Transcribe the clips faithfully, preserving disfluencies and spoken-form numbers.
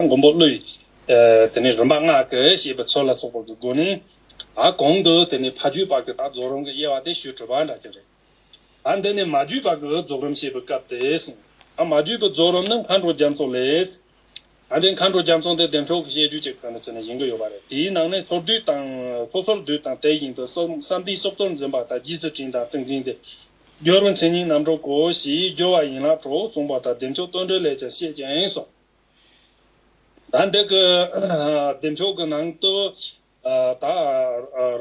མགོན་པོ་ཀླུ་ཡི་དེ་ནས་རིམ་པ་ལྔ་གི་བཤད་པའི་ཚུལ་ལ་སོགས་པ་གི་སྒོ་ནས། ཨ་གོང་དུ་དེ་ནས་ཕ་རྒྱུད་པ་གི་ད་རྫོགས་རིམ་གི་དབྱེ་བ་དེ་ཞུས་གྲུབ་པ་འདྲ་ཅིག་རེད། ད་འདི་ནས་མ་རྒྱུད་པ་གི་རྫོགས་རིམ་བཤད་པའི་སྐབས་དེ་གསུངས། ཨ་མ་རྒྱུད་པའི་རྫོགས་རིམ་ནི་མཁའ་འགྲོ་རྒྱ་མཚོ་ལས། ཨ་འདི་མཁའ་འགྲོ་རྒྱ་མཚོ་འདི་བདེ་མཆོག་གི་བཤད་རྒྱུད་ཅིག་ག་ནས་ཚུར་ནས་ཡིན་གི་ཡོད་པ་རེད། དེའི་ནང་ནས་སོར་སྡུད་དང་སོ་སོར་སྡུད་དང་དེ་བཞིན་དུ་བསམ་བསམ་གཏན་སྲོག་རྩོལ་འཛིན་པ་དང་རྗེས་སུ་དྲན་དང་ཏིང་འཛིན་ཏེ། སྦྱོར་བའི་མཚན་ཉིད་རྣམ་གྲོལ་གོ་ཞེས་སྦྱོར་བ་ཡན་ལག་དྲུག་གསུངས་པ་དང་བདེ་མཆོག་དོན་གྲུབ་ལས་ཀྱང་བཤད་ཅིང་གསུངས། ད་འདི་གི་བདེ་མཆོག་གི་ནང་དུ་ད་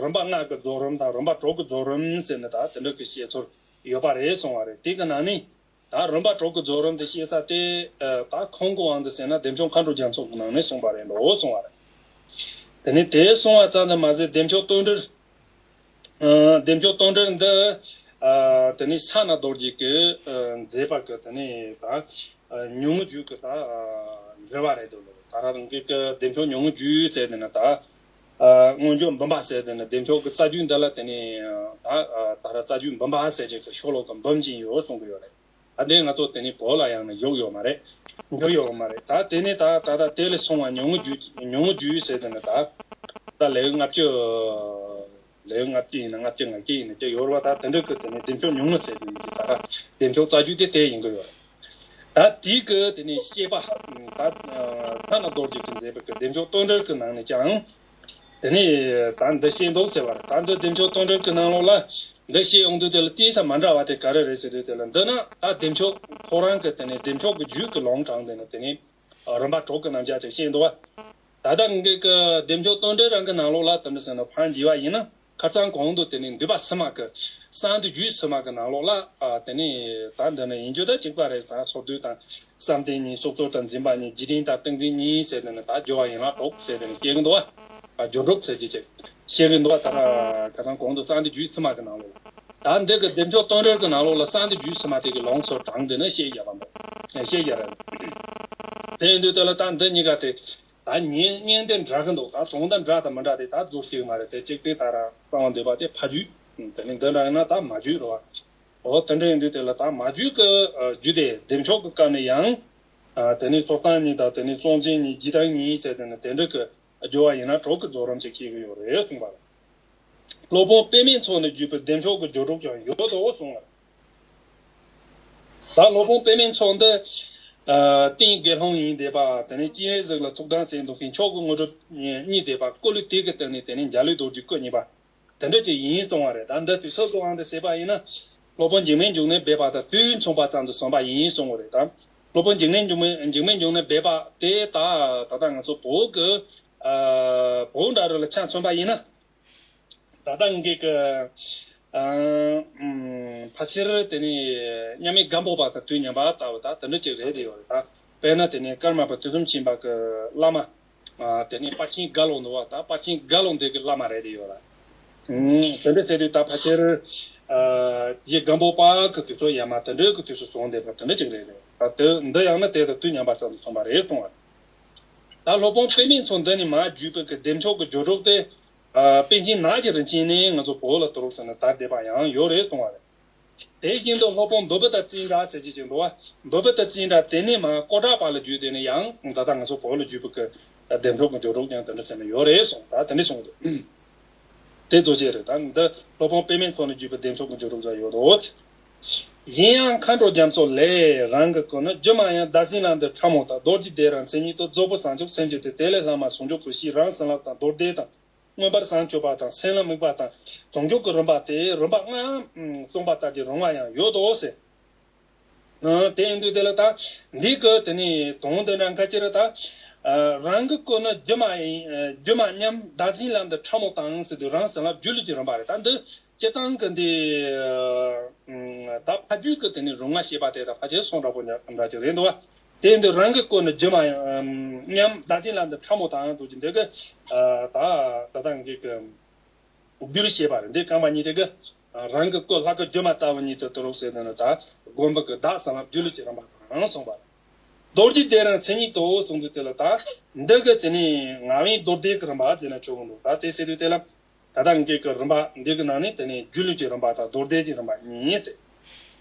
རིམ་པ་ལྔ་གི་རྫོགས་རིམ་དང་རིམ་པ་དྲུག་གི་རྫོགས་རིམ་ཟེར་ནས་ད་དེ་འདྲ་གི་བཤད་ཚུལ་ཡོད་པ་རེད་གསུངས་པ་རེད། དེ་གི་ནང་ནས་ད་རིམ་པ་དྲུག་གི་རྫོགས་རིམ་དེ་བཤད་ས་དེ་ད་གང་གི་དབང་དུ་ཟེར་ན་བདེ་མཆོག་མཁའ་འགྲོ་རྒྱ་མཚོ་གི་ནང་ནས་གསུངས་པ་རེད་འདུག་གསུངས་པ་རེད། དེ་ནས་དེ་གསུངས་པ་ཙམ་དུ་མ་ཟད་བདེ་མཆོག་དོན་གྲུབ། ཨ་བདེ་མཆོག་དོན་གྲུབ་འདི་ཨ་དེ་ནས་ས་ན་རྡོ་རྗེ་གི་ཨ་མཛད་པ་གི་དེ་ནས་ད་ཨ་ཉུང་ངུ་རྒྱུད་ཀྱི་ད་ཨ་འགྲེལ་པ་རེད་འདུག་ལོ། ད་རང་གི་གི་བདེ་མཆོག་ཉུང་ངུ་རྒྱུད་ཟེར་དེ་ནི་ད་ཨ་མངོན་བརྗོད་འབུམ་པ་ཟེར་དེ་ནི་བདེ་མཆོག་གི་རྩ་རྒྱུད་འདི་ལ་དེ་ནས་ད་ཨ་ད་ར་རྩ་རྒྱུད་འབུམ་པ་ཟེར་ཅིག་གི་ཤོ་ལོ་ཀ་འབུམ་ཅན་ཡོད་གསུང་གི་ཡོད་རེད། ད་དེ་ང་ཚོ་དེ་ནས་བོད་ལ་ཡང་ནི་བཞུགས་ཡོད་མ་རེད། འགྱུར་ཡོད་མ་རེད། ད་དེ་ནས་ད་ད་ད་དེ་ལས་སོང་བ་ཉུང་ངུ་རྒྱུད་ཉུང་ངུ་རྒྱུད་ཟེར་དེ་ནི་ད་ད་ལེའུ་ལྔ་བཅུ། ལེའུ་ལྔ་བཅུ་ཡིན་ན་ལྔ་བཅུ་ང་བརྒྱད་ཡིན་ན་བཅུ་ཡོད་རེད་བ། ད་དེ་འདྲ་གི་དེ་ནས་བདེ་མཆོག་ཉུང་ངུ་ཟེར་དེ་ཡིན་གྱི་ད་ད་བདེ་མཆོག་རྩ་རྒྱུད་དེ་དེ་ཡིན་གི་ཡོད་རེད། ད་དེའི་གི་དེ་ནས་བཤད་པ་ད་ཐ་ན་རྡོ་རྗེ་གིས་མཛད་པའི་གི་བདེ་མཆོག་དོན་གྲུབ་ཀྱི་ནང་ནས་ཀྱང་དེ་ནས་ད་འདི་བཤད་འདུག་ཟེར་བ་རེད། ད་འདི་བདེ་མཆོག་དོན་གྲུབ་ཀྱི་ནང་ལོགས་ལ་འདི་བཤད་ཡོང་དུས་དེ་ལ་གཏན་ས་མ་འདྲ་བ་དེ་ག་རེ་རེད་ཟེར་དུས་དེ་ལ་འདི་ན་ད་བདེ་མཆོག་ཁོ་རང་གི་དེ་ནས་བདེ་མཆོག་གི་རྒྱུད་ཀྱི་ལུང་དྲངས་དེ་ནས་དེ་ནས། རིམ་པ་དྲུག་གི་རྣམ་གཞག་ཅིག་བཤད་འདུག་བ། ད་ལྟ་ངེད་ཀྱི་བདེ་མཆོག་དོན་གྲུབ་རང་གི་ནང་ལོགས་ལ་དེ་འདྲ་ཟེར་ན་ཕར་འཇིག་པ་ཡིན་ན་ཁ་སང་གོང་དུ་དེ་ནས་འདུས་པ་ཕྱི་མ་གི་གསང་འདུས་རྒྱུད་ཕྱི་མ་གི་ནང་ལོགས་ལ་ཨ་དེ་ནས་ད་འདི་ནས་ཡིན་རྒྱུ་ད་གཅིག་པ་རེད། ད་སོར་སྡུད་དང་བསམ་གཏན་གཉིས་སྲོག་རྩོལ་དང་འཛིན་པ་གཉིས་རྗེས་དྲན་དང་ཏིང་འཛིན་གཉིས་ཟེར་དེ་ནས་ད་སྦྱོར་བ་ཡན་ལག་དྲུག་ཟེར་དེ་ནས་བཤད་གི་འདུག་བ། སྦྱོར་དྲུག་ཟེར་གྱི་ཅིག་བཤད་གི་འདུག་བ། ད་ཁ་སང་གོང་དུ་གསང་འདུས་རྒྱུད་ཕྱི་མ་གི་ནང་ལོགས་ལ། ད་འདི་གི་བདེ་མཆོག་དོན་གྲུབ་ཀྱི་ནང་ལོགས་ལ་གསང་འདུས་རྒྱུད་ཕྱི་མ་དེ་གི་ལུང་ཚུར་དྲངས་དེ་ནི་བཤད་རྒྱབ་པ་འདུག་བཤད་རྒྱབ་རེད། དེ་ཡིན་དུས་དེ་ལ་ད་འདི་གཉིས་ཀ་དེ་ད་ཉན་ཉན་དེ་འདྲ་གི་འདུག་ད་དོན་དག་འདྲ་དང་མི་འདྲ་དེ་ད་རྫོགས་ཤིག་མ་རེད། དེ་གཅིག་དེ་ད་ར་གསང་བ་འདུས་པ་དེ་ཕ་རྒྱུད། དེ་ནི་འདི་འདྲ་ཡིན་ན་ད་མ་རྒྱུད་རེད་བ། འོ་དེ་འདྲ་ཡིན་དུས་དེ་ལ་ད་མ་རྒྱུད་ཀྱི་རྒྱུད་དེ་བདེ་མཆོག་གི་སྐབས་ནས་ཡང་དེ་ནི་སྲོག་དང་གཉིས་དང་དེ་ནི་སྲོག་འཛིན་གཉིས་རྗེས་དྲན་གཉིས་ཟེར་དེ་ནི་དེ་འདྲ་གི་སྦྱོར་བ་ཡིན་ན་དྲུག་གི་རྫོགས་རིམ་ཅིག་བཤད་ཀྱི་ཡོད་རེད་གསུངས་པ་རེད། སློབ་དཔོན་པདྨའི་ཚོགས་ནས་བརྒྱུད་པའི་བདེ་མཆོག་གི་སྦྱོར་དྲུག་ཀྱང་ཡོད་དོ་གསུངས་པ་རེད། ད་སློབ་དཔོན་པདྨའི་ཚོགས་འདི་ཨ་རྟེན་དགེ་སློང་ཡིན་བསྡད་པ། དེ་ནས་སྤྱན་རས་གཟིགས་ལ་ཐུགས་དམ་གསན་འདུག་མཁན་མཆོག་གི་དངོས་གྲུབ་བརྙེས་བསྡད་པ། སྐུ་ལུས་དེ་གི་སྟེང་ནས་དེ་ནས་འཇའ་ལུས་རྡོ་རྗེ་སྐུ་བརྙེས་པ། དེ་འདྲ་ཅིག་ཡིན་གསུང་བ་རེད། ད་འདི་དུས་ཚོད་ཀྱི་དབང་དུ་བྱས་པ་ཡིན་ན། སློབ་དཔོན་འཇིགས་མེད་འབྱུང་གནས་སྦས་པ་དང་དུས་མཚུངས་པ་ཙམ་དུ་སོང་བ་ཡིན་གསུང་བ་རེད། ད་སློབ་དཔོན་འཇིགས་མེད་འབྱུང་གནས་འཇིགས་མེད་འབྱུང་གནས་སྦས་པ་དེ་ད་ད་ལྟ་ང་ཚོ་བོད་ཀྱི་ཨ་བོད་འདྲ་རུ་ལ་ཆ་མཚོན་པ་ཡིན་ན། ད་ལྟ་ངེད་ཀྱི་ཨ་ཕལ་ཆེར་དེ་ནི་མཉམ་མེད་སྒམ་པོ་པ་དང་དུས་མཉམ་པ་ལྟ་བུ་ད་དེ་འདྲ་ཅིག་རེད་དེ་ཡོད་རེད། ད་དཔེར་ན་དེ་ནི་ཀརྨ་པ་དུས་གསུམ་མཁྱེན་པ་གི་བླ་མ། ཨ་དེ་ནས་དཔལ་ཆེན་རྒྭ་ལོ་འདུག་བ། ད་དཔལ་ཆེན་རྒྭ་ལོ་འདི་གི་བླ་མ་རེད་དེ་ཡོད་ར། ཨུམ། དེ་འདྲ་ཟེར་དུས་ད་ཕལ་ཆེར་ཨ་ཡི་སྒམ་པོ་པ་གི་དུས་ཚོད་ཡར་མར་དེ་འདྲ་གི་དུས་སུ་སོང་བསྡད་པ་དེ་འདྲ་ཅིག་རེད་རེད། ད་དེ་འདི་ཡང་ན་དེ་དང་དུས་མཉམ་པ་ཙམ་དུ་སོང་བ་རེད་གསུང་བ་རེད། ད་སློབ་དཔོན་པདྨའི་ཚོགས་འདི་ནས་མར་བརྒྱུད་པའི་གི་བདེ་མཆོག་གི་སྦྱོར་དྲུག་དེ་ཨ་པཎ་ཆེན་ནགས་ཀྱི་རིན་ཆེན་ནས་ང་ཚོ་བོད་ལ་དུ་རུག་ཟེར་ན་དར་བསྡད་པ་ཡང་ཡོད་རེད་གསུང་བ་རེད། དེ་བཞིན་དུ་སློབ་དཔོན་འདུལ་བུ་དང་ཙནྡྲ་ཟེར་གྱི་ཅིག་འདུག་བ། འདུལ་བུ་དང་ཙནྡྲ་དེ་ནས་མར་ཀོ་ཊ་པ་ལ་བརྒྱུད་དེ་ནས་ཡང་ད་ལྟ་ང་ཚོ་བོད་ལ་བརྒྱུད་པའི་གི་བདེ་མཆོག་གི་སྦྱོར་དྲུག་ཀྱང་དེ་འདྲ་ཟེར་ནས་ཡོད་རེད་གསུངས། ད་དེ་འདྲ་གསུངས་འདུག་དེ་རྫོགས་བྱེད་རེད། ད་འདི་སློབ་དཔོན་པདྨའི་ཚོགས་ནས་བརྒྱུད་པའི་བདེ་མཆོག་གི་སྦྱོར་དྲུག་ཀྱང་ཡོད་དོ། གཞན་ཡང་མཁའ་འགྲོ་རྒྱ་མཚོ་ལས། རང་གི་སྐུ་ནི་སྒྱུ་མ་ཡིན། བདག་འཛིན་ལམ་དུ་ཕྲ་མོ་དང་། རྡོ་རྗེ་གདན་རང་མཚན་ཉིད་དོ། རྫོགས་པའི་བྱང་ཆུབ་སེམས་ཀྱི་དོན། དེ་ལས་ལྷག་མ་ཟུང་འཇུག་གོ་ཞེས་རང་བྱིན་རླབས་དང་རྡོར་བཟླས་དང་། མངོན་པར་བྱང་ཆུབ་པ་དང་མཚན་ལ་དམིགས་པ་དང་ཟུང་འཇུག་གི་རིམ་པ་སྟེ་རིམ་པ་ལྔ་གསུངས་པ་ལྟར་གྱི་རིམ་པ་ཡང་ཡོད་དོ་ཟེར། ཨ་དེ་ཡིན་དུས་དེ་ལ་ད་འདི་གི་དེ་ནི་དོན་དེ་འདྲ་ཁ་ཅིག་རེད་ད། ཨ་རང་གི་སྐུ་ནི་སྒྱུ་མ་ཡིན། ཨ་སྒྱུ་མ་མཉམ། བདག་འཛིན་ལམ་དུ་ཕྲ་མོ་དང་ཟེར་དུས་རང་བྱིན་རླབས་སྒྱུ་ལུས་ཀྱི་རིམ་པ་རེད། ད་འདི་སྤྱིར་བཏང་གི་འདི་ཨ་ད་ཕ་རྒྱུད་ཀྱི་དེ་ནི་རིམ་ལྔ་བཤད་པ་དེ་དང་ཕལ་ཆེར་སོང་འདྲ་པོ་འདྲ་ཅིག་རེད་འདུག་བ། དེ་འདི་རང་གི་སྐུ་ནི་སྒྱུ་མ་མཉམ། བདག་འཛིན་ལམ་དུ་ཕྲ་མོ་དང་འདུག་ཅིང་འདི་གི་ཨ་ད་ད་ལྟ་ངེད་ཀྱི་སྒྱུ་ལུས་བྱེད་པ་རེད། འདི་རྐང་པ་གཉིས་དེ་གི་རང་གི་སྐུ་ལྷ་སྐུ་སྒྱུ་མ་ལྟ་བུ་ཉིད་དུ་དུ་རུག་ཟེར་ནས་ད་སྒོམ་པ་གི་བདག་བྱིན་རླབས་སྒྱུ་ལུས་ཀྱི་རིམ་པ་དང་གསུངས་པ་རེད། རྡོ་རྗེ་གདན་རང་མཚན་ཉིད་དོ་གསུངས་དུས་དེ་ལ་ད་འདི་གི་དེ་ནི་ངག་དབང་རྡོར་གདན་གྱི་རིམ་པ་ཟེར་ན་ཆོག་གི་འདུག་ད་དེ་ཟེར་དུས་དེ་ལ། ད་ལྟ་ངེད་ཀྱི་རིམ་པ་འདི་གི་ནང་ནས་དེ་ནས་སྒྱུ་ལུས་ཀྱི་རིམ་པ་དང་རྡོར་གདན་གྱི་རིམ་པ་གཉིས་ཏེ།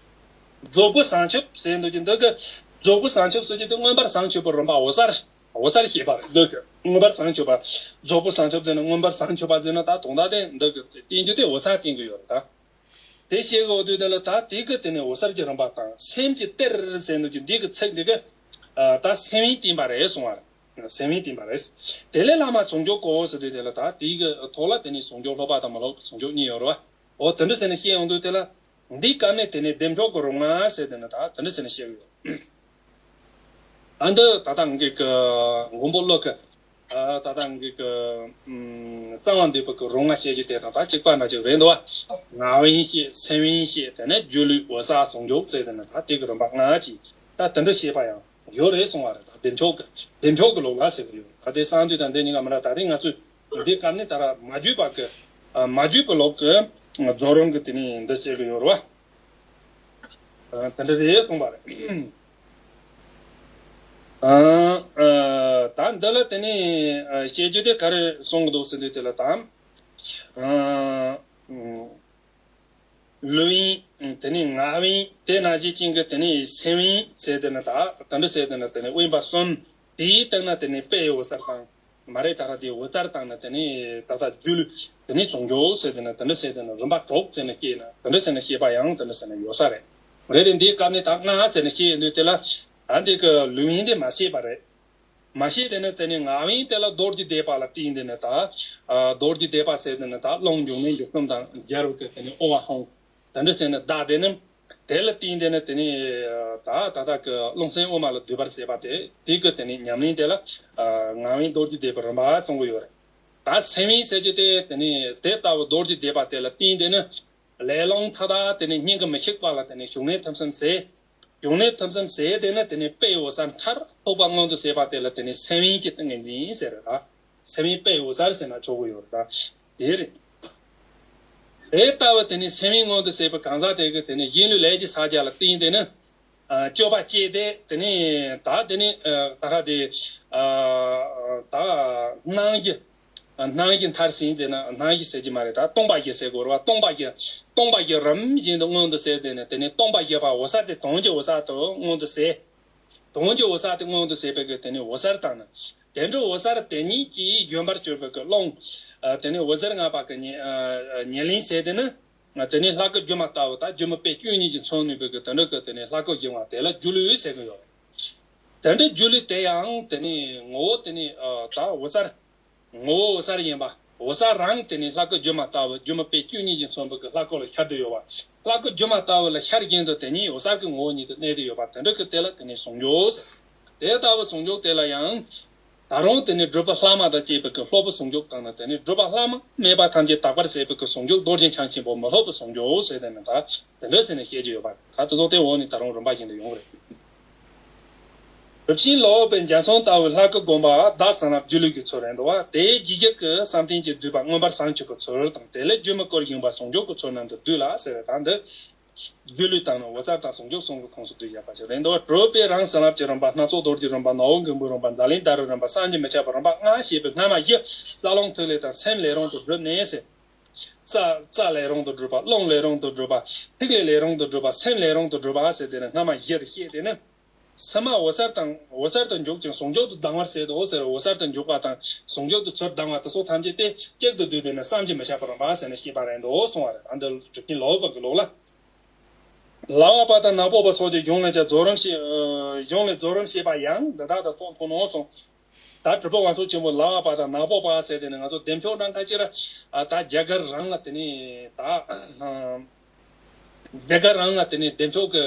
རྫོགས་པའི་བྱང་ཆུབ་ཟེར་འདུག་ཀྱི་འདི་གི་རྫོགས་པའི་བྱང་ཆུབ་ཟེར་གྱི་འདི་མངོན་པར་བྱང་ཆུབ་པའི་རིམ་པ་འོད་གསལ། འོད་གསལ་ཤེས་པ་རེད། འདི་གི་མངོན་པར་བྱང་ཆུབ་པ། རྫོགས་པའི་བྱང་ཆུབ་ཟེར་ན་མངོན་པར་བྱང་ཆུབ་པ་ཟེར་ན་ད་དོན་དག་དེ་འདི་གི་བསྟན་རྒྱུ་དེ་འོད་གསལ་བསྟན་གི་ཡོད་རེད་ད། དེ་བཤད་གི་འོ་དུས་དེ་ལ་ད་དེ་གི་དེ་ནས་འོད་གསལ་གྱི་རིམ་པ་དང་སེམས་ཀྱི་གཏེར་ཟེར་འདུག་གི་འདི་གི་ཚིག་འདི་གི་ད་སེམས་དབྱིངས་བསྟན་པ་རེད་གསུང་བ་རེད། སེམས་དབྱིངས་བསྟན་པ་རེད། དེ་ལས་བླ་མ་ཟུང་འཇུག་གོ་ཟེར་དུས་དེ་ལ་ད་དེ་གི་ཐོག་ལ་དེ་ནས་ཟུང་འཇུག་སློབ་པ་དང་མ་སློབ་པ་ཟུང་འཇུག་གཉིས་ཡོད་རེད་བ། འོ་དེ་འདྲ་ཟེར་ནས་བཤད་ཡོང་དུས་དེ་ལ། འདིའི་སྐབས་ནས་དེ་ནས་བདེ་མཆོག་གི་རོ་མངར་ཟེར་དེ་ནས་ད་དེ་འདྲ་ཟེར་ནས་བཤད་གི་ཡོད། ཨ་འདི་ད་ལྟ་ངེད་ཀྱི་མགོན་པོ་ཀླུ་གི་ཨ་ད་ལྟ་ངེད་ཀྱི་ཨུམ་གསང་བ་འདུས་པ་གི་རོ་མངར་བཤད་རྒྱུ་དེ་དང་ད་གཅིག་པ་འདྲ་ཅིག་རེད་འདུག་བ། ངག་དབྱིངས་བཤད། སེམས་དབྱིངས་བཤད། དེ་ནས་སྒྱུ་ལུས་འོད་གསལ་ཟུང་འཇུག་ཟེར་དེ་ནས་ད་དེ་གི་རིམ་པ་ལྔ་ཅིག་ད་དེ་འདྲ་བཤད་པ་ཡང་ཡོད་རེད་གསུང་བ་རེད། ད་བདེ་མཆོག་གི་བདེ་མཆོག་གི་ལུགས་ལ་ཟེར་གི་ཡོད། ད་དེ་གསང་འདུས་དང་འདི་གཉིས་ཀ་མི་འདྲ། ད་རེས་ང་ཚོས་འདི་སྐབས་ནས་ད་ར་མ་བརྒྱུད་པ་གི་ཨ་མ་བརྒྱུད་པའི་ལུགས་ཀྱི་རྫོགས་རིམ་གྱི་དེ་ནས་འདི་བཤད་གི་ཡོད་རེད་བ། ཨ་དེ་འདྲ་རེད་གསུངས་པ་རེད། ཨ་ཨ་ད་འདི་ལ་དེ་ནས་ཨ་བཤད་རྒྱུ་དེ་ག་རེ་གསུང་གི་འདུག་ཟེར་དུས་དེ་ལ་ད་ཨ་ལུས་དབྱིངས་དེ་ནས་ངག་དབྱིངས་དེ་ནང་བཞིན་ཅན་གྱི་དེ་ནས་སེམས་དབྱིངས་ཟེར་དེ་ནས་ད་དེ་འདྲ་ཟེར་དེ་ནས་དེ་ནས་དབེན་པ་གསུམ་དེའི་སྟེང་ན་དེ་ནས་དཔེ་འོད་གསལ་དང་། མ་རེད། ད་ར་དེ་འོད་གསལ་དང་ནི་དེ་ནི་ད་ལྟ་སྒྱུ་ལུས་དེ་ནི་ཟུང་འཇུག་ཟེར་དེ་ནི་དེ་འདྲ་ཟེར་དེ་ནི་རིམ་པ་དྲུག་ཟེར་ནས་བཤད་ན་དེ་འདྲ་ཟེར་ནས་བཤད་པ་ཡང་དེ་འདྲ་ཟེར་ནས་ཡོད་ས་རེད། རེད་དེ་འདིའི་སྐབས་ནི་ད་ལྔ་ཟེར་ནས་བཤད་ཡོང་དུས་དེ་ལ་ཨ་འདི་གི་ལུས་དབྱིངས་དེ་མ་བཤད་པ་རེད། མ་བཤད་དེ་ནི་དེ་ནི་ངག་དབྱིངས་དེ་ལ་རྡོ་རྗེ་བཟླས་པ་ལ་བརྟེན་དེ་ནི་ད་ཨ་རྡོ་རྗེ་བཟླས་པ་ཟེར་དེ་ནི་ད་རླུང་འབྱུང་གནས་འཇུག་གསུམ་དང་སྦྱར་བའི་གི་དེ་ནི་ཨོ་ཝ་ཧོང་། དེ་འདྲ་བྱས་ནས་བདག་དེ་ནི་དེ་ལ་བརྟེན་དེ་ནི་དེ་ནི་ད་ད་ལྟ་གི་རླུང་སེམས་དབུ་མ་ལ་འདུས་པར་བྱེད་པ་དེ་དེ་གི་དེ་ནི་ཉམས་ལེན་དེ་ལ་ངག་དབྱིངས་རྡོ་རྗེ་བཟླས་པའི་རིམ་པ་གསུང་གི་ཡོད་རེད། ད་སེམས་དབྱིངས་ཟེར་རྒྱུ་དེ་དེ་ནི་དེ་ལྟ་བུ་རྡོ་རྗེ་བཟླས་པ་དེ་ལ་བརྟེན་དེ་ནི་ལས་རླུང་མཐའ་དག་དེ་ནི་སྙིང་གི་མི་ཤིགས་པ་ལ་དེ་ནི་ཞུགས་གནས་ཐིམ་གསུམ་ཟེར། ཞུགས་གནས་ཐིམ་གསུམ་ཟེར་དེ་ནི་དེ་ནི་དཔེ་འོད་གསལ་མཐར་ཐུག་པ་མངོན་དུ་བྱེད་པ་དེ་ལ་དེ་ནི་སེམས་དབྱིངས་ཀྱི་ཏིང་ངེ་འཛིན་ཟེར་རེད་ད། སེམས་དབྱིངས་དཔེ་འོད་གསལ་ཟེར་ན་ཆོག་གི་ཡོད་རེད་ད། དེ་རེད། དེ་ལྟ་བུ་དེ་ནི་སེམས་དབྱིངས་མངོན་དུ་བྱེད་པའི་གང་ཟག་དེ་གི་དེ་ནི་གཞན་ལུས་ལས་ཀྱི་ཕྱག་རྒྱ་ལ་བརྟེན་དེ་ནི་ཨ་སྤྱོད་པ་སྤྱད་དེ་དེ་ནི་ད་དེ་ནི་ཨ་ད་ཧ་དེ་ཨ་ད་སྣང་གཞི་སྣང་གཞི་མཐར་ཕྱིན་ཟེར་ན་སྣང་གཞི་ཟེར་གྱི་མ་རེད་ད། སྟོང་པ་བཞི་ཟེར་དགོས་རེད་བ། སྟོང་པ་བཞི་སྟོང་པ་བཞི་རིམ་བཞིན་དུ་མངོན་དུ་བྱས་དེ་ནི་དེ་ནི་སྟོང་པ་བཞི་པ་འོད་གསལ་དེ་དོན་གྱི་འོད་གསལ་དུ་མངོན་དུ་བྱས། དོན་གྱི་འོད་གསལ་དེ་མངོན་དུ་བྱས་པའི་གི་དེ་ནི་འོད་གསལ་དང་ནི། དེ་འདྲའི་འོད་གསལ་དེ་ཉིད་ཀྱིས་བཞོན་པར་གྱུར་པའི་གི་རླུང་། ཨ་དེ་ནི་འོད་ཟེར་ལྔ་པ་གི་ཉེ་ཨ་ཉེར་ལེན་ཟེར་དེ་ནི། ཨ་དེ་ནི་ལྷ་སྐུ་སྒྱུ་མ་ལྟ་བུ་དང་སྒྱུ་མ་དཔེ་བཅུ་གཉིས་ཀྱིས་མཚོན་ནུས་པའི་གི་དེ་འདྲ་གི་དེ་ནི་ལྷ་སྐུ་བཞེངས་པ་དེ་ལ་སྒྱུ་ལུས་ཟེར་གི་ཡོད་རེད། དེ་འདྲའི་སྒྱུ་ལུས་དེ་ཡང་དེ་ནི་ངོ་བོ་དེ་ནི་ཨ་ད་འོད་གསལ། ངོ་བོ་འོད་གསལ་ཡིན་པ། འོད་གསལ་རང་དེ་ནི་ལྷ་སྐུ་སྒྱུ་མ་ལྟ་བུ་སྒྱུ་མ་དཔེ་བཅུ་གཉིས་ཀྱིས་མཚོན་པའི་གི་ལྷ་སྐུ་ལ་ཤར་དུ་ཡོད་པ། ལྷ་སྐུ་སྒྱུ་མ་ལྟ་བུ་ལ་ཤར་བཞིན་དུ་དེ་ཉིད་འོད་གསལ་གྱི་ངོ་བོ་ཉིད་དུ་གནས་ཏེ་ཡོད་པ་དེ་འདྲ་གི་དེ་ལ་དེ་ནི་ཟུང་འཇུག་ཟེར། དེ་ལྟ་བུ་ཟུང་འཇུག་དེ་ལ་ཡང་། ད་རུང་དེ་ནི་སྒྲུབ་པ་ལྷག་མ་དང་བཅས་པའི་གི་སློབ་པའི་ཟུང་འཇུག་དང་ནི་དེ་ནི་སྒྲུབ་པ་ལྷག་མ་མེད་པ་ཐམས་ཅད་དག་པར་བྱེད་པའི་གི་ཟུང་འཇུག་རྡོ་རྗེ་འཆང་ཆེན་པོ་མི་སློབ་པའི་ཟུང་འཇུག་ཟེར་དེ་ནི་ད་དེ་འདྲ་ཟེར་ནས་བཤད་ཀྱི་ཡོད་པ་རེད། ད་དེ་ཚོ་དེ་འོག་ནས་ད་རུང་རིམ་པ་བཞིན་དུ་ཡོང་གི་རེད། གྲུབ་ཆེན་ལོག་པའི་འཇའ་ཚོན་ལྟ་བུའི་ལྷ་སྐུ་བསྒོམ་པ་བདག་བྱིན་རླབས་སྒྱུ་ལུས་ཀྱི་ཚུལ་རེད་འདུག་བ། དེའི་རྗེས་རྒྱུད་ཀྱི་བསམ་གཏན་གྱི་བསྡུས་པ་མངོན་པར་བྱང་ཆུབ་པའི་ཚུལ་དང་དེ་ལས་སྒྱུ་མའི་སྐུར་བཞེངས་པ་ཟུང་འཇུག་གི་ཚུལ་རྣམས་དུ་བསྡུས་ལ་ཟེར་བའི་དོན་འདི། སྒྱུ་ལུས་དང་ནི་འོད་གསལ་དང་ཟུང་འཇུག་གསུམ་གྱི་ཁོངས་སུ་བསྡུས་བཞག་པ་ཞིག་རེད་འདུག་བ། གྲུབ་པའི་རང་བྱིན་རླབས་ཀྱི་རིམ་པ། སྣ་ཚོགས་རྡོ་རྗེའི་རིམ་པ། ནག་པོ་མགོན་པོའི་རིམ་པ། འཛམ་གླིང་ཟླ་རིའི་རིམ་པ། སངས་རྒྱས་མི་ཁྱབ་པའི་རིམ་པ་ལྔ་ཞེས་པའི་སྔ་མ་བཞི་རྩ་རླུང་ཐིག་ལེ་དང་སེམས་ལས་རུང་དུ་བསྒྲུབས་ནས་ཟེར། རྩ་རྩ་ལས་རུང་དུ་བསྒྲུབས་པ། རླུང་ལས་རུང་དུ་བསྒྲུབས་པ། ཐིག་ལེ་ལས་རུང་དུ་བསྒྲུབས་པ། སེམས་ལས་རུང་དུ་བསྒྲུབས་པ་ཟེར་དེ་ནི་སྔ་མ་བཞི་དེ་བཤད་དེ་ནི། ཕྱི་མ་འོད་གསལ་དང་འོད་གསལ་དུ་འཇུག་ཅིང་ཟུང་འཇུག་ཏུ་ལྡང་བར་བྱེད་དོ་ཟེར། འོད་གསལ་དུ་འཇུག་པ་དང་ཟུང་འཇུག་ཏུ་ཚུར་ལྡང་བ་དེ་ཚོ་ཐམས་ཅད་དེ་གཅིག་ཏུ་བསྡུས་ཏེ་ནི་བསམ་གྱིས་མི་ཁྱབ་པའི་རིམ་པ་ཟེར་ནས་བཤད་པ་རེད་འདུག་གསུང་བ་རེད། ཨ་འདི་གྲུབ་ཆེན་ལོག་པ་གི་ལུགས་ལ། ལག་པ་དང་ནག་པོ་པ་སོགས་ཀྱི་གཞུང་ལས་ཀྱང་རྫོགས་རིམ་བཤད། གཞུང་ལས་རྫོགས་རིམ་བཤད་པ་ཡང་འདི་དག་ཏུ་གཏོང་ཐུབ་ནོ་གསུངས། ད་གྲུབ་པ་དབང་ཕྱུག་ཆེན་པོ་ལག་པ་དང་ནག་པོ་པ་ཟེར་དེ་ནི་ང་ཚོ་བདེ་མཆོག་གྲངས་ཁ་ཅིག་ར་ཨ་ད་རྒྱ་གར་རང་ལ་དེ་ནི་ད་རྒྱ་གར་རང་ལ་དེ་ནི་བདེ་མཆོག་གི་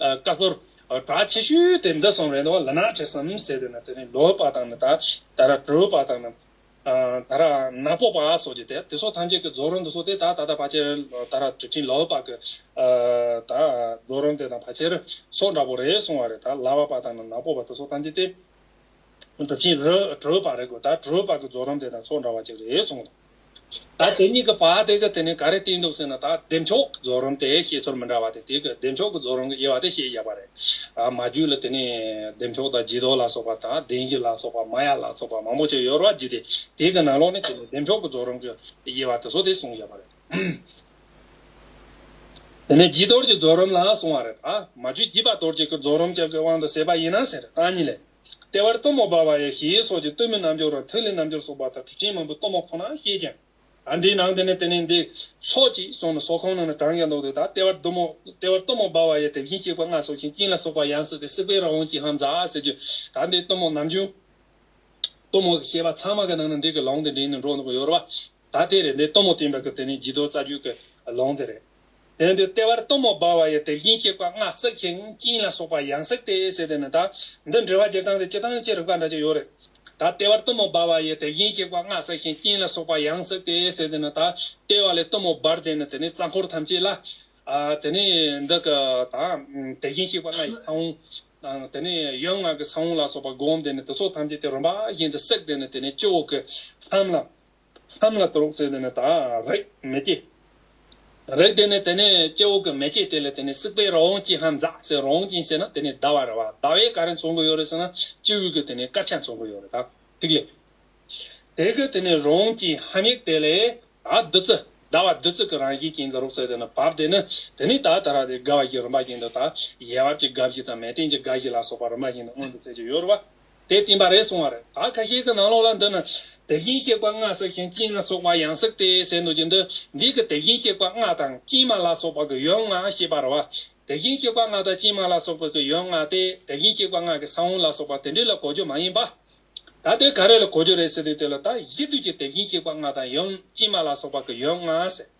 ཨ་བཀའ་སློབ་གྲགས་ཆེ་ཤོས་དེ་འདི་གསུམ་རེད་འདུག་བ། ལུས་ངག་ཡིད་གསུམ་ཟེར་དེ་ནི་དེ་ནི་ལོག་པ་དང་ནི་ད་ད་ར་གྲུབ་པ་དང་ནི་ཨ་ད་ར་ནག་པོ་པ་སོགས་ཀྱི་དེ་དེ་ཚོ་ཐམས་ཅད་ཀྱི་རྫོགས་རིམ་དེ་ཚོ་དེ་ད་ད་ད་ཕལ་ཆེར་ད་ར་གྲུབ་ཆེན་ལོག་པ་གི་ཨ་ད་རྫོགས་རིམ་དེ་དང་ཕལ་ཆེར་ཕྱོགས་འདྲ་པོ་རེད་གསུང་བ་རེད། ད་ལག་པ་དང་ནི་ནག་པོ་པ་དེ་ཚོ་ཐམས་ཅད་དེ། གྲུབ་ཆེན་རི་གྲུབ་པ་རེད་གོ། ད་གྲུབ་པ་གི་རྫོགས་རིམ་དེ་དང་ཕྱོགས་འདྲ་བ་ཅིག་རེད་གསུངས། ད་དེ་གཉིས་ཀྱི་བར་དེ་གི་དེ་ནི་ག་རེ་བསྟན་འདུག་ཟེར་ན། ད་བདེ་མཆོག་གི་རྫོགས་རིམ་དེ་བཤད་ཚུལ་མི་འདྲ་བ་དེ། དེ་གི་བདེ་མཆོག་གི་རྫོགས་རིམ་གྱི་དབྱེ་བ་དེ་བཤད་བཞག་པ་རེད། ཨ་མ་རྒྱུད་ལ་དེ་ནི་བདེ་མཆོག་དང་བརྗིད་རྟོག་ལ་སོགས་པ་དང་བདེན་བཞི་ལ་སོགས་པ་མ་ཡ་ལ་སོགས་པ་མང་པོ་ཅིག་ཡོད་རེད་བ། རྒྱུད་དེ་དེ་གི་ནང་ལོགས་ནས་དེ་ནི་བདེ་མཆོག་གི་རྫོགས་རིམ་གྱི་དབྱེ་བ་དེ་ཚོ་དེ་གསུངས་བཞག་པ་རེད། དེ་ནས་བརྗིད་རྟོག་གི་རྫོགས་རིམ་ལ་གསུངས་པ་རེད། ཨ་མ་རྒྱུད་བརྗིད་པ་རྟོག་བཅས་ཀྱི་རྫོགས་རིམ་གྱི་དབང་དུ་བྱས་པ་ཡིན་ན་ཟེར། ད་ནི་ལས། ལྟེ་བར་གཏུམ་མོ་འབར་བ་ཡི་ཞེས་སོགས་ཀྱི་གཏུམ་མོའི་རྣལ་འབྱོར་རམ་ཐིག་ལེའི་རྣལ་འབྱོར་སོགས་པ་དང་གྲུབ་ཆེན་མང་པོའི་གཏུམ་མོ་ཁོ་ན་བཤད་ཀྱང་། ཨ། འདིའི་ནང་དེ་ནས་དེ་ནས་འདི་ཚོགས་ཀྱིས་གསུངས་ནས་སོགས་ཁོང་རྣམས་ནི་དྲངས་ཀྱང་འདུག་སྟེ། ད་ལྟེ་བར་གཏུམ་མོ་ལྟེ་བར་གཏུམ་མོ་འབར་བ་ཡི་དེ་བཞིན་གཤེགས་པ་ལྔ་སོགས་ཤིང་། སྤྱན་ལ་སོགས་པ་ཡང་སྲིད་དེ། སྲེག་པའི་རི་བོང་ཅན་ཧཱུྃ་ཛཿ་ཟེར་རྒྱུ། ད་འདི་གཏུམ་མོ་ནམ་རྒྱུན་གཏུམ་མོ་གི་བཤད་པ་ཚང་མ་གི་ནང་ན་འདི་གི་ལུང་དེ་འདྲེན་ནས་འགྲོ་འདུག་ཡོད་རེད་བ། ད་དེ་རེད། འདི་གཏུམ་མོ་བསྟན་པ་གི་དེ་ནས་རྒྱས་བསྡུས་རྩ་རྒྱུད་ཀྱི་ལུང་དེ་རེད། དེ་འདི་ལྟེ་བར་གཏུམ་མོ་འབར་བ་ཡི་དེ་བཞིན་གཤེགས་པ་ལྔ་བསྲེགས་ཤིང་། སྤྱན་ལ་སོགས་པ་ཡང་སྲེག་སྟེ་ཟེར་དེ་ནི། ད་འདི་འགྲེལ་བ་རྒྱག་སྟངས་དེ་སྤྱིར་བཏང་ཅི་རིགས་པ་འདྲ་ཅིག་ཡོད་རེད། ད་ལྟེ་བར་གཏུམ་མོ་འབར་བ་ཡི་དེ་བཞིན་གཤེགས་པ་ལྔ་བསྲེགས་ཤིང་། སྤྱན་ལ་སོགས་པ་ཡང་སྲེག་སྟེ་ཟེར་དེ་ནི། ད་ལྟེ་བ་ལས་གཏུམ་མོ་འབར་དེ་ནི་དེ་ནི་རྩ་འཁོར་ཐམས་ཅད་ལ། ཨ། དེ་ནི་འདི་གི་ད་དེ་བཞིན་གཤེགས་པ་ལྔ་ཡི་ས་བོན། ཨ། དེ་ནི་ཡུམ་ལྔ་གི་ས་བོན་ལ་སོགས་པ་བསྒོམས་དེ་ནི་དེ་ཚོ་ཐམས་ཅད་དེ་རིམ་པ་བཞིན་དུ་བསྲེགས་དེ་ནི་དེ་ནི་སྤྱི་བོ་གི་མཚམས་ལ། མཚམས་ལ་དུ་རུག་ཟེར་དེ་ནི་ད་རེག་མེ་ལྕེ། རེག་དེ་ནི་དེ་ནི་སྤྱི་བོ་གི་མེ་ལྕེ་དེ་ལ་དེ་ནི་སྲེག་པའི་རི་བོང་ཅན་ཧཱུྃ་ཛཿ་ཟེར། རི་བོང་ཅན་ཟེར་ན་དེ་ནི་ཟླ་བ་རེད་བ། ཟླ་བས་ག་རེ་མཚོན་གི་ཡོད་རེད་ཟེར་ན། སྤྱི་བོའི་གི་དེ་ནི་དཀར་ཆ་མཚོན་གི་ཡོད་རེད། ད་ཐིག་ལེ། དེ་གི་དེ་ནི་རི་བོང་ཅན་ཧ་མིག་དེ་ལས་ད་བདུད་རྩི། ཟླ་བ་བདུད་རྩི་གི་རང་བཞིན་ཅན་དུ་རུག་ཟེར་དེ་ནི་བབས་དེ་ནི་དེ་ནི་ད་ད་ར་དེ་དགའ་བ་བཞི་རིམ་པ་བཞིན་དུ། ད་ཡལ་བ་བཞི་དགའ་བཞི་དང་མལ་སྟན་བཞི་དགའ་བཞི་ལ་སོགས་པ་རིམ་པ་བཞིན་དུ་མངོན་དུ་གསལ་གྱི་ཡོད་རེད་བ། དེ་བསྟན་པ་རེད་གསུང་བ་རེད། ད་ཁ་ཤས་ཀྱི་ནང་ལོགས་ལ་འདི་ནི་དེ་བཞིན་གཤེགས་པ་ལྔ་བསྲེགས་ཤིང་། སྤྱན་ལ་སོགས་པ་ཡང་སྲེག་སྟེ་ཟེར་འདུག་གི། འདི་འདི་གི་དེ་བཞིན་གཤེགས་པ་ལྔ་དང་སྤྱན་མ་ལ་སོགས་པ་གི་ཡུམ་ལྔ་བཤད་པ་རེད་བ། དེ་བཞིན་གཤེགས་པ་ལྔ་དང་སྤྱན་མ་ལ་སོགས་པ་གི་ཡུམ་ལྔ་སྟེ། དེ་བཞིན་གཤེགས་པ་ལྔ་གི་ས་བོན་ལ་སོགས་པ་དེ་འདྲ་ལ་གོ་རྒྱུ་མ་ཡིན་པ། ད་དེ་ག་རེ་ལ་གོ་རྒྱུ་རེད་ཟེར་དུས། དེ་ལ་ད་གཞི་དུས་ཀྱི་དེ་བཞིན་གཤེགས་པ་ལྔ་དང་ཡུམ། སྤྱན་མ་ལ་སོགས་པ་གི་ཡུམ་ལྔ་ཟེར།